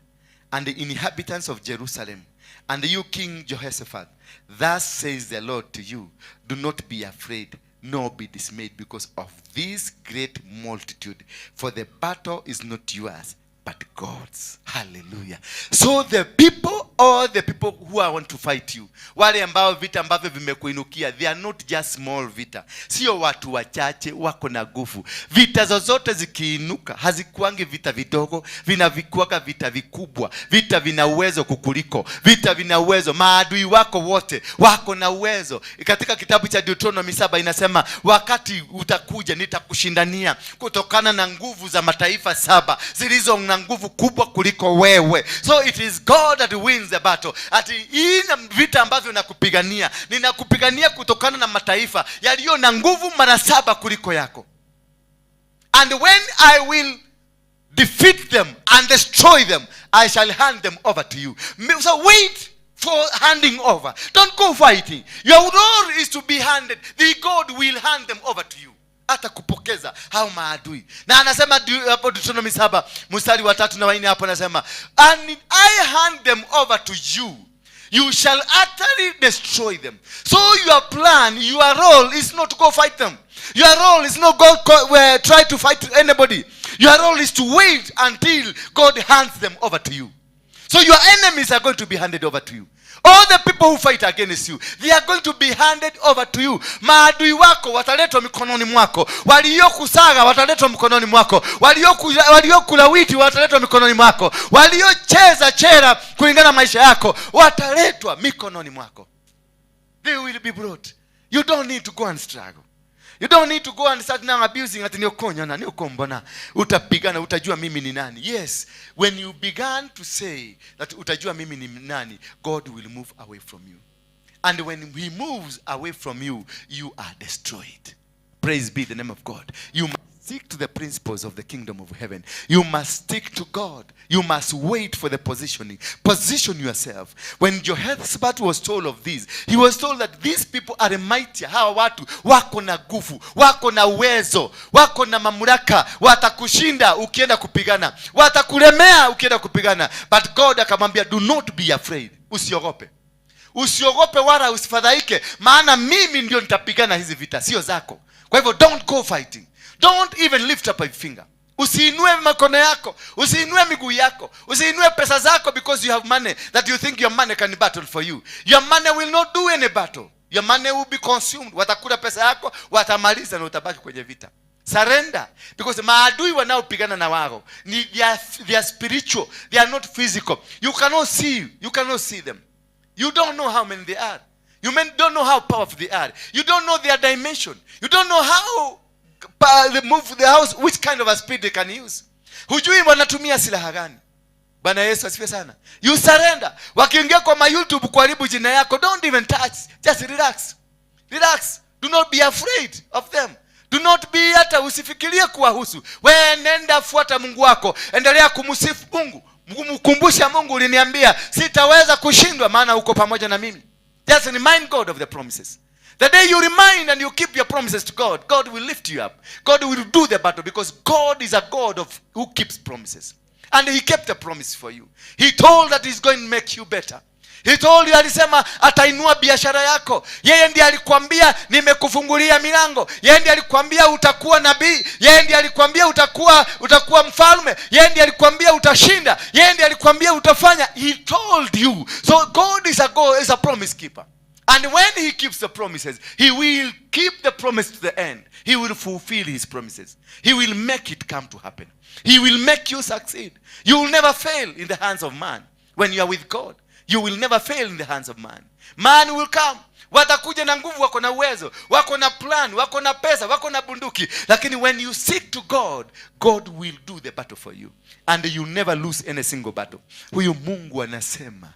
and the inhabitants of Jerusalem, and you King Jehoshaphat, thus says the Lord to you, do not be afraid, nor be dismayed because of this great multitude, for the battle is not yours, but God's." Hallelujah. So the people, all the people who are want to fight you, wale ambao vita ambavyo vimekuinukia, they are not just small vita, sio watu wachache, wako na nguvu. Vita zozote zikiinuka hazikuangi vita vidogo, vinavikuaga vita vikubwa. Vita vina uwezo kukuliko, vita vina uwezo. Maadui wako wote wako na uwezo. Katika kitabu cha Deuteronomy 7 inasema, wakati utakuja nitakushindania kutokana na nguvu za mataifa saba zilizo na nguvu kubwa kuliko wewe. So it is God that wins the battle. Ati hii na vita ambavyo nakupigania, ninakupigania kutokana na mataifa yaliyo na nguvu mara saba kuliko yako. And when I will defeat them and destroy them, I shall hand them over to you. So wait for handing over. Don't go fighting. Your role is to be handed. The God will hand them over to you. Atakupokeza hao maadui. Na anasema hapo Deuteronomy 7 mstari wa 3 na 4 hapo anasema, "And I hand them over to you, you shall utterly destroy them." So your plan, your role is not to go fight them. Your role is not go try to fight anybody. Your role is to wait until God hands them over to you. So your enemies are going to be handed over to you. All the people who fight against you, they are going to be handed over to you. Maadui wako wataletwa mikononi mwako. Waliokusaga wataletwa mikononi mwako. Waliokulawiti wataletwa mikononi mwako. Waliocheza chera kulingana na maisha yako wataletwa mikononi mwako. They will be brought. You don't need to go and struggle. You don't need to go and start now abusing ati niokonya niokombona. Utapigana, utajua mimi ni nani. Yes, when you began to say that utajua mimi ni nani, God will move away from you. And when he moves away from you, you are destroyed. Praise be the name of God. You must stick to the principles of the kingdom of heaven. You must stick to God. You must wait for the positioning. Position yourself. When Jehoshaphat was told of this, he was told that these people are mighty. Hawa watu wako na nguvu, wako na uwezo, wako na mamlaka, watakushinda ukienda kupigana, watakulemea ukienda kupigana. But God akamwambia, "Do not be afraid." Usiogope. Usiogope wala usifadhaike, maana mimi ndio nitapigana hizi vita, sio zako. Kwa hivyo don't go fighting. Don't even lift up a finger. Usiinue mikono yako, usiinue miguu yako, usiinue pesa zako because you have money that you think your money can battle for you. Your money will not do any battle. Your money will be consumed. Watakula pesa yako, watamaliza na utabaki kwenye vita. Surrender, because maadui wanaopigana na wao ni they are spiritual, they are not physical. You cannot see them. You don't know how many they are. You may don't know how powerful they are. You don't know their dimension. You don't know how they move the house, which kind of a speed they can use. Hujui wanatumia silaha gani. Bwana Yesu asifiwe sana. You surrender. Wakiingia kwa ma YouTube kuharibu jina yako, don't even touch. Just relax. Relax. Do not be afraid of them. Do not be, hata usifikirie kuwahusu. We nenda, fuata Mungu wako. Endelea kumsifu Mungu. Mkumbusha Mungu, uliniambia sitaweza kushindwa maana uko pamoja na mimi. Just remind God of the promises. The day you remind and you keep your promises to God, God will lift you up. God will do the battle because God is a God of who keeps promises. And he kept a promise for you. He told that he's going to make you better. He told you, alisema atainua biashara yako. Yeye ndiye alikwambia nimekufungulia milango. Yeye ndiye alikwambia utakuwa nabii. Yeye ndiye alikwambia utakuwa mfalme. Yeye ndiye alikwambia utashinda. Yeye ndiye alikwambia utafanya. He told you. So God is a God, is a promise keeper. And when he keeps the promises, he will keep the promise to the end. He will fulfill his promises. He will make it come to happen. He will make you succeed. You will never fail in the hands of man. When you are with God, you will never fail in the hands of man. Man will come. Watakuja na nguvu, wako na uwezo, wako na plan, wako na pesa, wako na bunduki. Lakini when you seek to God, God will do the battle for you. And you never lose any single battle. Huyu Mungu anasema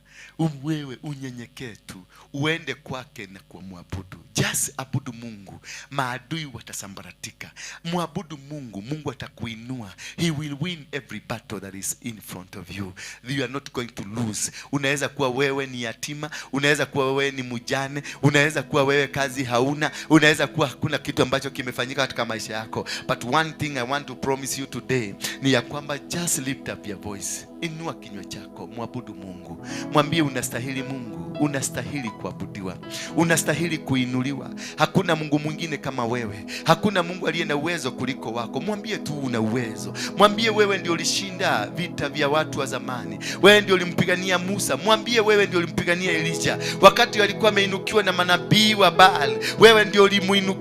Wewe unyenyekee tu, uende kwake na kumwabudu. Just abudu Mungu, maadui watasambaratika. Mwabudu Mungu, Mungu atakuinua. He will win every battle that is in front of you. You are not going to lose. Unaweza kuwa wewe ni yatima, unaweza kuwa wewe ni mjane, unaweza kuwa wewe kazi hauna, unaweza kuwa hakuna kitu ambacho kimefanyika katika maisha yako. But one thing I want to promise you today ni ya kwamba just lift up your voice. Inua kinywa chako, mwabudu Mungu. Mwambie unastahili Mungu, unastahili kuabudiwa, unastahili kuinuliwa. Hakuna Mungu mwingine kama wewe, hakuna Mungu aliye na uwezo kuliko wako. Mwambie tu una uwezo, mwambie wewe ndio ulishinda vita vya watu wa zamani, wewe ndio ulimpigania Musa, mwambie wewe ndio ulimpigania Elijah wakati walikuwa wameinukiwa na manabii wa Baal, wewe ndio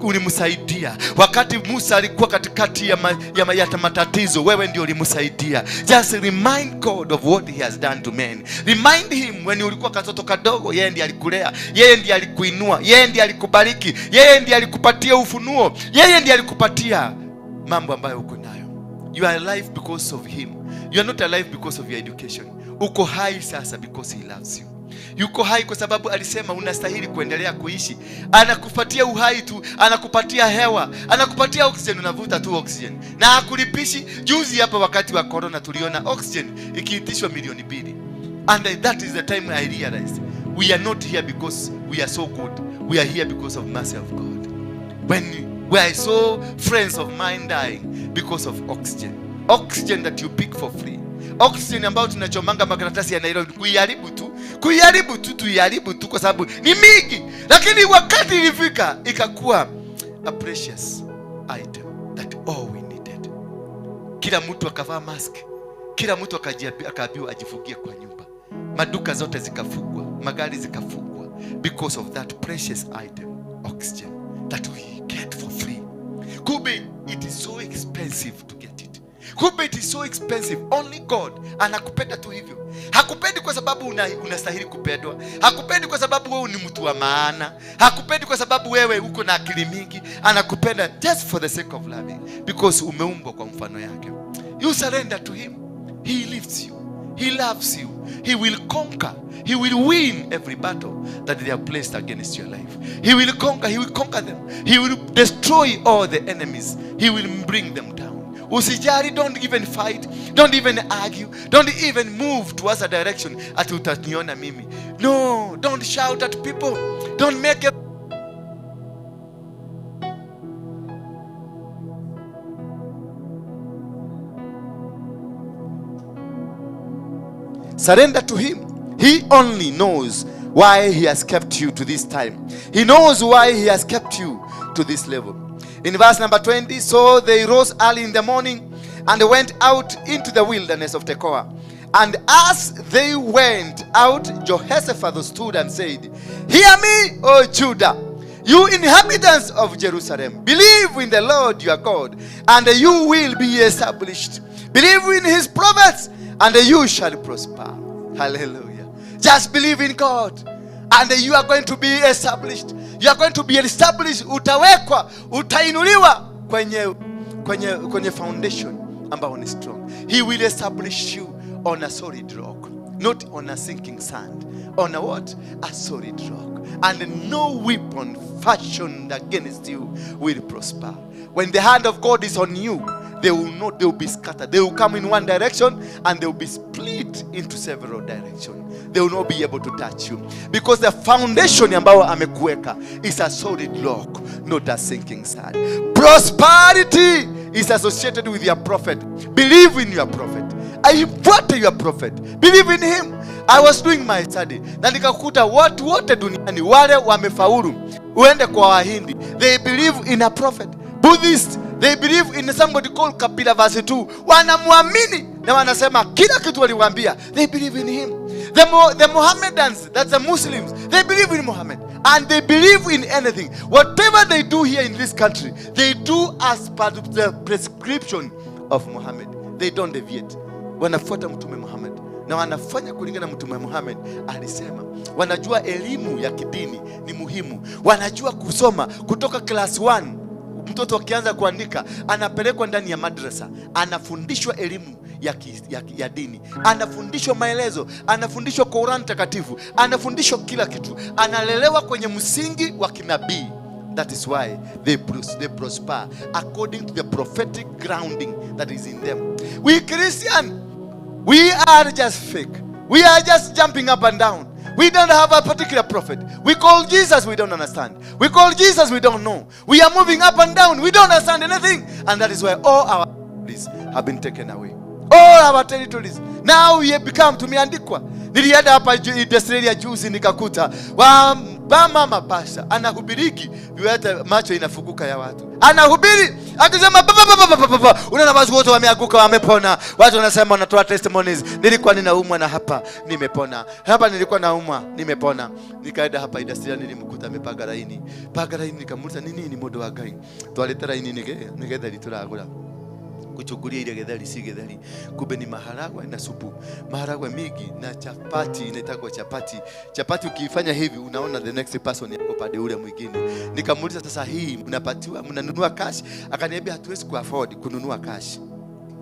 ulimsaidia. Wakati Musa alikuwa katikati ya matatizo, wewe ndio ulimsaidia. Just remind God of what he has done to men. Remind him when ulikuwa katoto kadogo, yeye ndiye alikulea, yeye ndiye alikuinua, yeye ndiye alikubariki, yeye ndiye alikupatia ufunuo, yeye ndiye alikupatia mambo ambayo uko nayo. You are alive because of him. You are not alive because of your education. Uko hai sasa because he loves you. Yuko hai kwa sababu alisema unastahili kuendelea kuishi. Anakupatia uhai tu, anakupatia hewa, anakupatia oxygen, unavuta tu oxygen na hakulipishi. Juzi hapa wakati wa corona tuliona oxygen ikiitishwa 2 milioni. And that is the time I realized we are not here because we are so good. We are here because of mercy of God. When I saw friends of mine dying because of oxygen. Oxygen that you pick for free. Oxygen ambayo tunachomanga makaratasi ya Nairobi kuiharibu tu, kuiharibu tu, tuiharibu tu kwa sababu ni mingi. Lakini wakati ilifika ikakuwa a precious item that all we needed. Kila mtu akavaa mask, kila mtu akaambiwa ajifungie kwa nyumba, maduka zote zikafungwa, magari zikafungwa because of that precious item, oxygen that we get for free. Kumbe it is so expensive to get it. Kumbe it is so expensive. Only God anakupenda tu hivyo. Hakupendi kwa sababu unastahili kupendwa. Hakupendi kwa sababu wewe ni mtu wa maana. Hakupendi kwa sababu wewe uko na akili mingi. Anakupenda just for the sake of loving because umeumbwa kwa mfano yake. You surrender to him. He lifts you. He loves you. He will conquer. He will win every battle that they have placed against your life. He will conquer. He will conquer them. He will destroy all the enemies. He will bring them down. Usijali, don't even fight, don't even argue, don't even move towards a direction ati utaniona mimi. No, don't shout at people. Don't make a Surrender to him. He only knows why he has kept you to this time. He knows why he has kept you to this level. In verse number 20, so they rose early in the morning and went out into the wilderness of Tekoa. And as they went out, Jehoshaphat stood and said, "Hear me, O Judah, you inhabitants of Jerusalem. Believe in the Lord your God, and you will be established. Believe in his prophets, and you shall prosper." Hallelujah. Just believe in God, and you are going to be established. You are going to be established. Utawekwa, utainuliwa kwenye foundation ambao ni strong. He will establish you on a solid rock, not on a sinking sand. On a what? A solid rock. And no weapon fashioned against you will prosper. When the hand of God is on you, they will not, they will be scattered. They will come in one direction and they will be split into several directions. They will not be able to touch you. Because the foundation ambao amekuweka is a solid rock, not a sinking sand. Prosperity is associated with your prophet. Believe in your prophet. Aifuate your prophet. Believe in him. I was doing my study na nikakuta watu wote duniani wale wamefaulu, uende kwa Wahindi, they believe in a prophet. Buddhist, they believe in somebody called Kapilavastu. Wanamwamini na wanasema kila kitu waliwaambia, they believe in him. The Mohammedans, that's the Muslims, they believe in Muhammad and they believe in anything. Whatever they do here in this country, they do as per the prescription of Muhammad. They don't deviate. Wanafuata Mtume Muhammad na wanafanya kulingana na Mtume Muhammad alisema. Wanajua elimu ya kidini ni muhimu, wanajua kusoma kutoka class 1. Mtoto akianza kuandika anapelekwa ndani ya madrasa, anafundishwa elimu ya dini, anafundishwa maelezo, anafundishwa Qur'an takatifu, anafundishwa kila kitu, analelewa kwenye msingi wa kinabii. That is why they prosper according to the prophetic grounding that is in them. We Christian, we are just fake. We are just jumping up and down. We don't have a particular prophet. We call Jesus, we don't understand. We call Jesus, we don't know. We are moving up and down. We don't understand anything. And that is why all our territories have been taken away. All our territories. Now we have become, tumeandikwa. Nilienda hapa Australia juzi nikakuta wa mama pastor anahubiriki, viwete macho inafukuka ya watu. Anahubiri akisema ba ba ba ba ba, unaona watu wote wameanguka wamepona. Watu wanasema, wanatoa testimonies, nilikuwa ninaumwa na hapa nimepona, hapa nilikuwa naumwa nimepona. Nikaenda hapa Australia nilimkuta amepaga laini, paga laini, nikamuuliza nini ni mundu wa Ngai, twarete laini nigetha turagura kuchukulia ile getheri si getheri, kumbe ni maharagwe na supu, maharagwe mingi na chapati, inaitwa chapati. Chapati ukiifanya hivi unaona the next person yako pande ule mwingine. Nikamuuliza sasa, hii mnapatiwa mnanunua cash? Akaniambia hatuwezi ku afford kununua cash.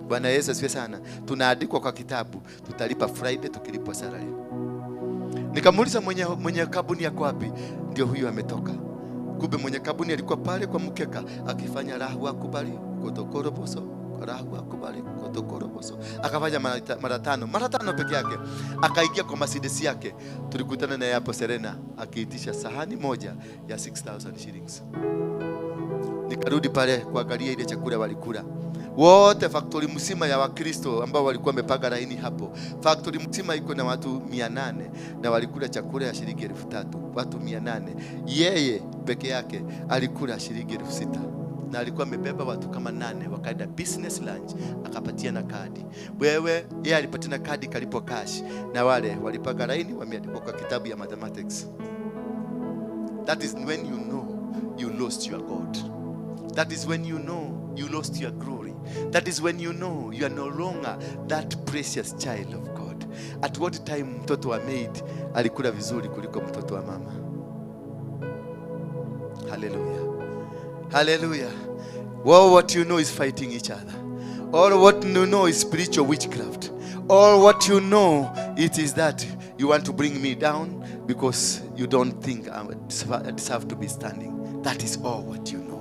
Bwana Yesu asifiwe sana. Tunaandikwa kwa kitabu, tutalipa Friday tukilipwa salary. Nikamuuliza mwenye kabuni yako wapi? Ndio huyu ametoka. Kumbe mwenye kabuni alikuwa pale kwa mkeka akifanya rahu akubali kotokoro boso, rahu akubali kotokoro boso. Akafanya mara tano, mara tano peke yake. Akaingia kwa Mercedes yake. Tulikutana naye hapo Serena akiitisha sahani moja ya 6000 shillings. Nikarudi pale kuangalia ile chakula walikula wote, factory mzima ya Wakristo ambao walikuwa wamepanga laini hapo. Factory mzima iko na watu 800 na walikula chakula ya shilingi 3000, watu 800. Yeye peke yake alikula shilingi 6000 na alikuwa amebeba watu kama 8, wakaenda business lunch, akapatia na kadi. Wewe yeye alipatia na kadi kalipo cash, na wale walipanga laini wameandikwa kwa kitabu ya mathematics. That is when you know you lost your God. That is when you know you lost your glory. That is when you know you are no longer that precious child of God. At what time mtoto wa maid alikula vizuri kuliko mtoto wa mama? Hallelujah. Hallelujah. Well, what you know is fighting each other. All what you know is spiritual witchcraft. All what you know, it is that you want to bring me down because you don't think I deserve to be standing. That is all what you know.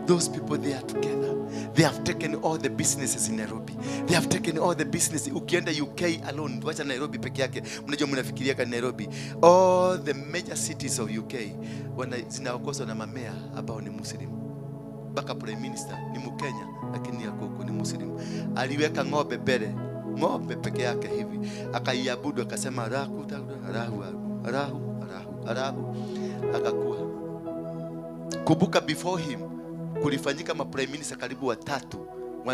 Those people, they are together. They have taken all the businesses in Nairobi. They have taken all the business. Ukienda UK alone, wacha Nairobi peke yake. Mnajua mnafikiria ka Nairobi. All the major cities of UK zinaongozwa na mamea ambao ni Muslim. Mpaka prime minister ni Mkenya lakini yako ni Muslim. Aliweka ng'ombe mbele, ng'ombe peke yake hivi. Akaiabudu akasema rahu rahu rahu rahu rahu, akakuwa. Kumbuka before him kulifanyika ma prime minister karibu watatu.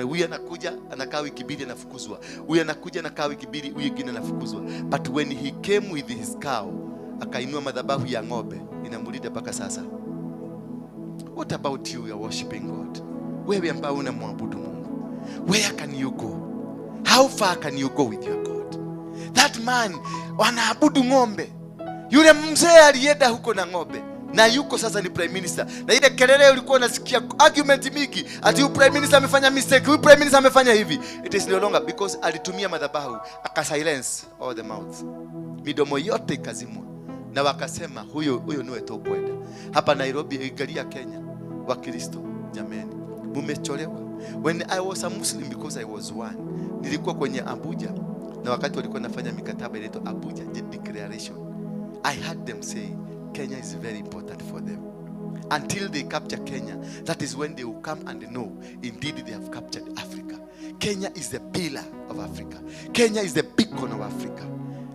Huyu anakuja anakaa wiki mbili anafukuzwa. Huyu anakuja anakaa wiki mbili, huyu mwingine anafukuzwa. But when he came with his cow, akainua madhabahu ya ng'ombe, inamlinda mpaka sasa. What about you, you are worshiping God? Wewe ambao unamwabudu Mungu, where can you go? How far can you go with your God? That man wanaabudu ng'ombe. Yule mzee alienda huko na ng'ombe, na yuko sasa ni prime minister. Na ile kelele ulikuwa unasikia argument mingi, ati huyu prime minister amefanya mistake, huyu prime minister amefanya hivi. It is no longer, because alitumia madhabahu aka silence all the mouths. Midomo yote ikazimwa. Na wakasema huyo huyo niwe tokwenda. Hapa Nairobi, angalia Kenya, Wakristo jameni, mumecholewa. When I was a Muslim, because I was one, nilikuwa kwenye Abuja, na wakati walikuwa nafanya mikataba inaitwa Abuja Declaration, I heard them say Kenya is very important for them. Until they capture Kenya, that is when they will come and know indeed they have captured Africa. Kenya is the pillar of Africa. Kenya is the beacon of Africa.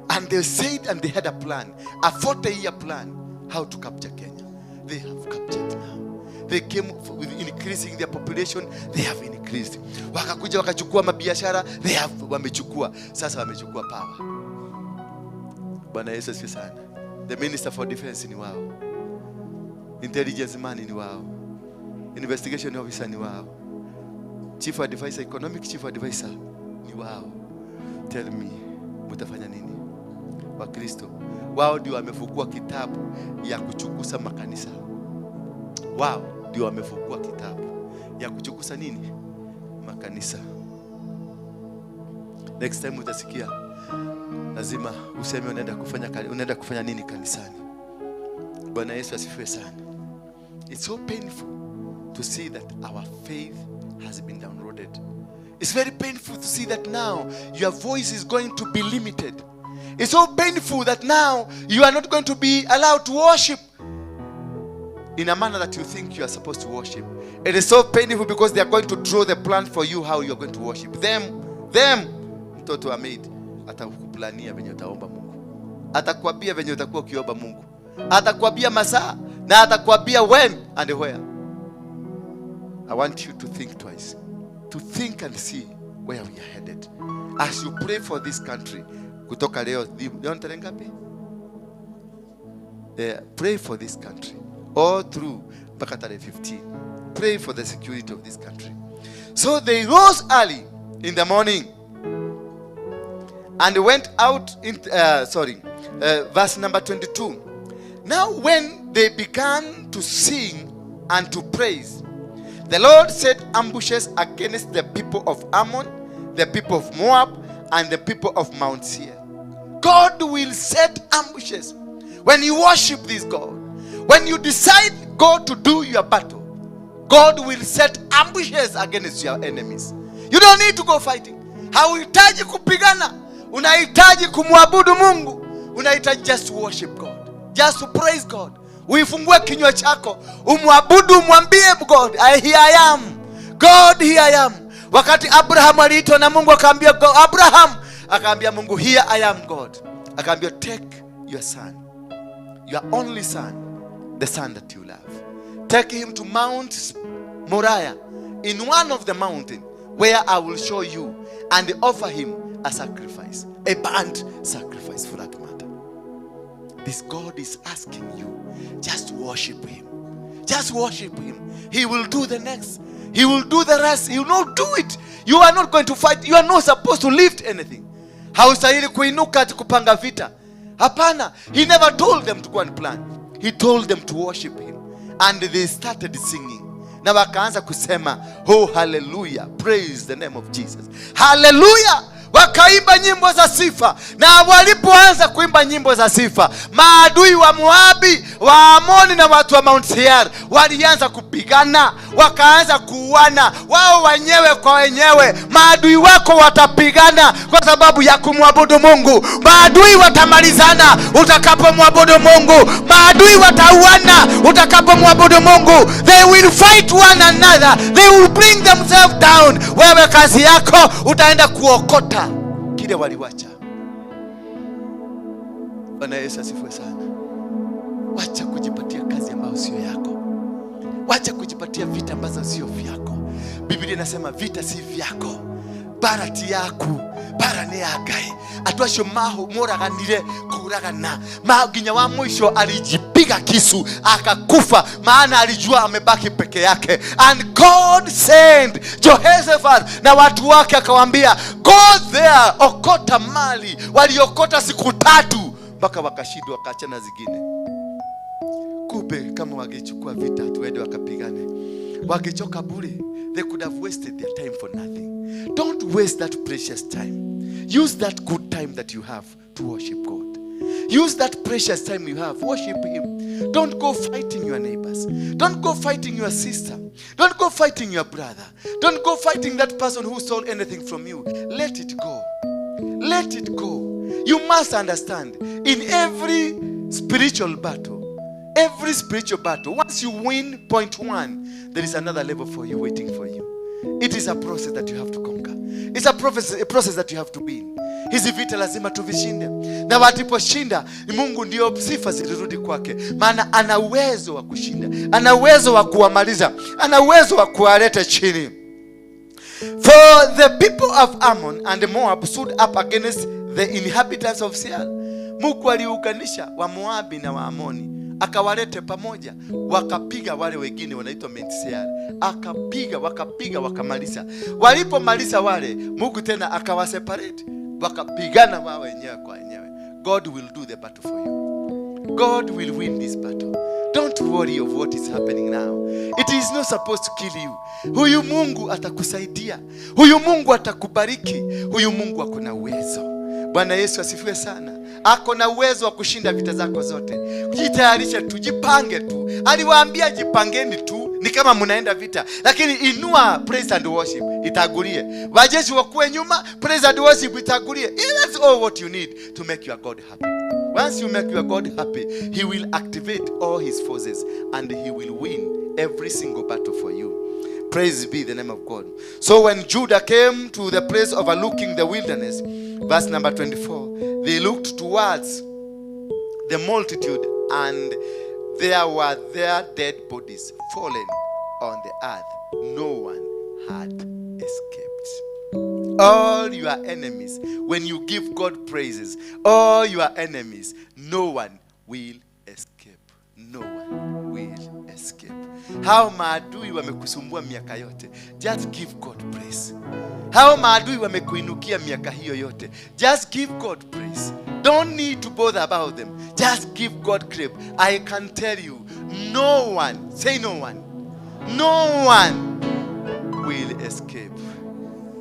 And they said, and they had a plan, a 40-year plan, how to capture Kenya. They have captured now. They came with increasing their population, they have increased. Wakakuja wakachukua mabiashara, they have wamechukua. Sasa wamechukua power. Bwana Yesu asifiwe sana. The minister for defense ni wao. Intelligence man ni wao. Investigation officer ni wao. Chief advisor, economic chief advisor ni wao. Tell me, mtafanya nini? Wakristo wao ndio wamefungua kitabu ya kuchukusa makanisa. Wao ndio wamefungua kitabu ya kuchukusa nini? Makanisa. Next time utasikia lazima useme unaenda kufanya nini kanisani. Bwana Yesu asifiwe sana. It's so painful to see that our faith has been downloaded. It's very painful to see that now your voice is going to be limited. It's so painful that now you are not going to be allowed to worship in a manner that you think you are supposed to worship. It is so painful because they are going to draw the plan for you how you are going to worship. Them, mtoto wa maid atakuplania venye utaomba Mungu. Atakwambia venye utakuwa ukiomba Mungu. Atakwambia masaa na atakwambia when and where. I want you to think twice. To think and see where we are headed. As you pray for this country, kutoka leo, leo ni tarehe ngapi? Pray for this country all through mpaka tarehe 15. Pray for the security of this country. So they rose early in the morning and went out in, sorry, verse number 22. Now when they began to sing and to praise, the Lord set ambushes against the people of Ammon, the people of Moab, and the people of Mount Seir. God will set ambushes when you worship this God. When you decide God to do your battle, God will set ambushes against your enemies. You don't need to go fighting. Hauhitaji kupigana. Unahitaji kumwabudu Mungu. Unahitaji just to worship God. Just to praise God. Uifungue kinywa chako, umwabudu, umwambie God, here I am. God, here I am. Wakati Abraham aliitwa na Mungu akaambia Abraham, akaambia Mungu, here I am God. Akaambia, take your son, your only son, the son that you love. Take him to Mount Moriah, in one of the mountain where I will show you, and offer him a sacrifice, a burnt sacrifice for that matter. This God is asking you, just worship him. Just worship him. He will do the next. He will do the rest. He will not do it. You are not going to fight. You are not supposed to lift anything. Haustahili kuinuka ati kupanga vita. Hapana. He never told them to go and plan. He told them to worship him. And they started singing. Na wakaanza kusema, oh hallelujah, praise the name of Jesus. Hallelujah. Wakaimba nyimbo za sifa. Na walipoanza kuimba nyimbo za sifa, maadui wa Moabi, wa Amoni na watu wa Mount Seir walianza kupigana, wakaanza kuuana wao wenyewe kwa wenyewe. Maadui wako watapigana kwa sababu ya kumwabudu Mungu. Maadui watamalizana utakapomwabudu Mungu. Maadui watauana utakapomwabudu Mungu. They will fight one another. They will bring themselves down. Wewe kazi yako utaenda kuokota kile waliwacha. Bwana Yesu asifiwe sana. Wacha kujipatia kazi ambayo sio yako. Wacha kujipatia vita ambazo sio vyako. Biblia inasema vita si vyako. Bara ti yaku, bara ni ya Ngai. Andũ acio moraganire kuragana. Ma nginya wa mwisho alijipiga kisu akakufa, maana alijua amebaki peke yake. And God sent Jehoshaphat na watu wake akawaambia, go there, okota mali. Waliokota siku 3 mpaka wakashindwa, wakaachana zingine. Kumbe kama wangechukua vita tuende wakapigane, wangechoka bure. They could have wasted their time for nothing. Don't waste that precious time. Use that good time that you have to worship God. Use that precious time you have. Worship him. Don't go fighting your neighbors. Don't go fighting your sister. Don't go fighting your brother. Don't go fighting that person who stole anything from you. Let it go. Let it go. You must understand, in every spiritual battle, every spiritual battle, once you win point one, there is another level for you waiting for you. It is a process that you have to conquer. It's a process that you have to win. Hizi vita lazima tuvishinde. Na waliposhinda, Mungu ndio sifa zilirudi kwake. Maana ana uwezo wa kushinda. Ana uwezo wa kuwamaliza. Ana uwezo wa kuwaleta chini. For the people of Ammon and Moab stood up against the inhabitants of Seir. Mungu aliunganisha wa Moabi na wa Amoni, akawalete pamoja, wakapiga wale wengine wanaitwa Mount Seir. Akapiga, wakapiga, wakamaliza. Walipomaliza wale, Mungu tena akawaseparate, wakapigana wao wenyewe kwa wenyewe. God will do the battle for you. God will win this battle. Don't worry of what is happening now. It is not supposed to kill you. Huyu Mungu atakusaidia. Huyu Mungu atakubariki. Huyu Mungu ako na uwezo. Bwana Yesu asifiwe sana. Ako na uwezo wa kushinda vita zako zote. Jitayarishe tu, jipange tu. Aliwaambia jipangeni tu, ni kama mnaenda vita, lakini inua praise and worship itangulie. Wajeshi wakuwe nyuma, praise and worship itangulie. That's all what you need to make your God happy. Once you make your God happy, he will activate all his forces and he will win every single battle for you. Praise be the name of God. So when Judah came to the place overlooking the wilderness, verse number 24, they looked towards the multitude, and there were their dead bodies fallen on the earth. No one had escaped. All your enemies, when you give God praises, all your enemies, no one will escape. No one will escape. Hao maadui wamekusumbua miaka yote, just give God praise. Hao maadui wamekuinukia miaka hiyo yote, just give God praise. Don't need to bother about them. Just give God credit. I can tell you, no one, say no one, no one will escape.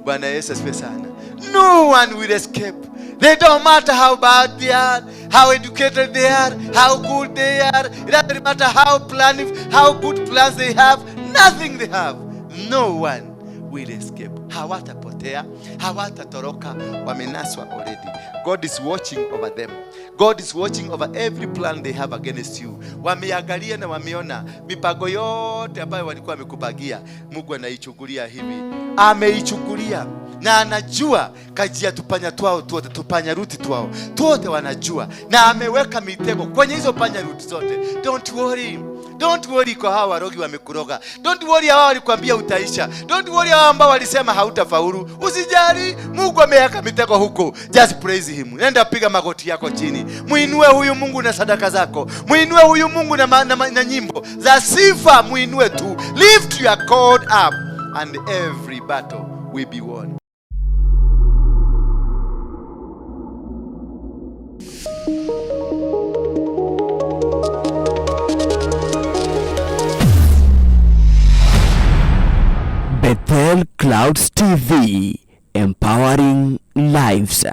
Bwana Yesu asifiwe sana. No one will escape. They don't matter how bad they are, how educated they are, how good they are. It doesn't matter how plan, how good plans they have. Nothing they have. No one will escape. Hawatapotea, hawatatoroka, wamenaswa already. God is watching over them. God is watching over every plan they have against you. Wameangalia na wameona mipango yote ambayo walikuwa wamekupangia, Mungu anaichukulia hivi, ameichukulia na anajua kajia tupanya twao tuote, tupanya ruti twao tuote wanajua, na ameweka mitego kwenye hizo panya ruti zote. Don't worry. Don't worry kwa hawa warogi wamekuroga. Don't worry hawa walikwambia utaisha. Don't worry hawa ambao walisema hautafaulu. Usijali, Mungu ameweka mitego huko. Just praise him. Nenda piga magoti yako chini. Muinue huyu Mungu na sadaka zako. Muinue huyu Mungu na nyimbo za sifa, muinue tu. Lift your God up and every battle will be won. Bethel Clouds TV, empowering lives.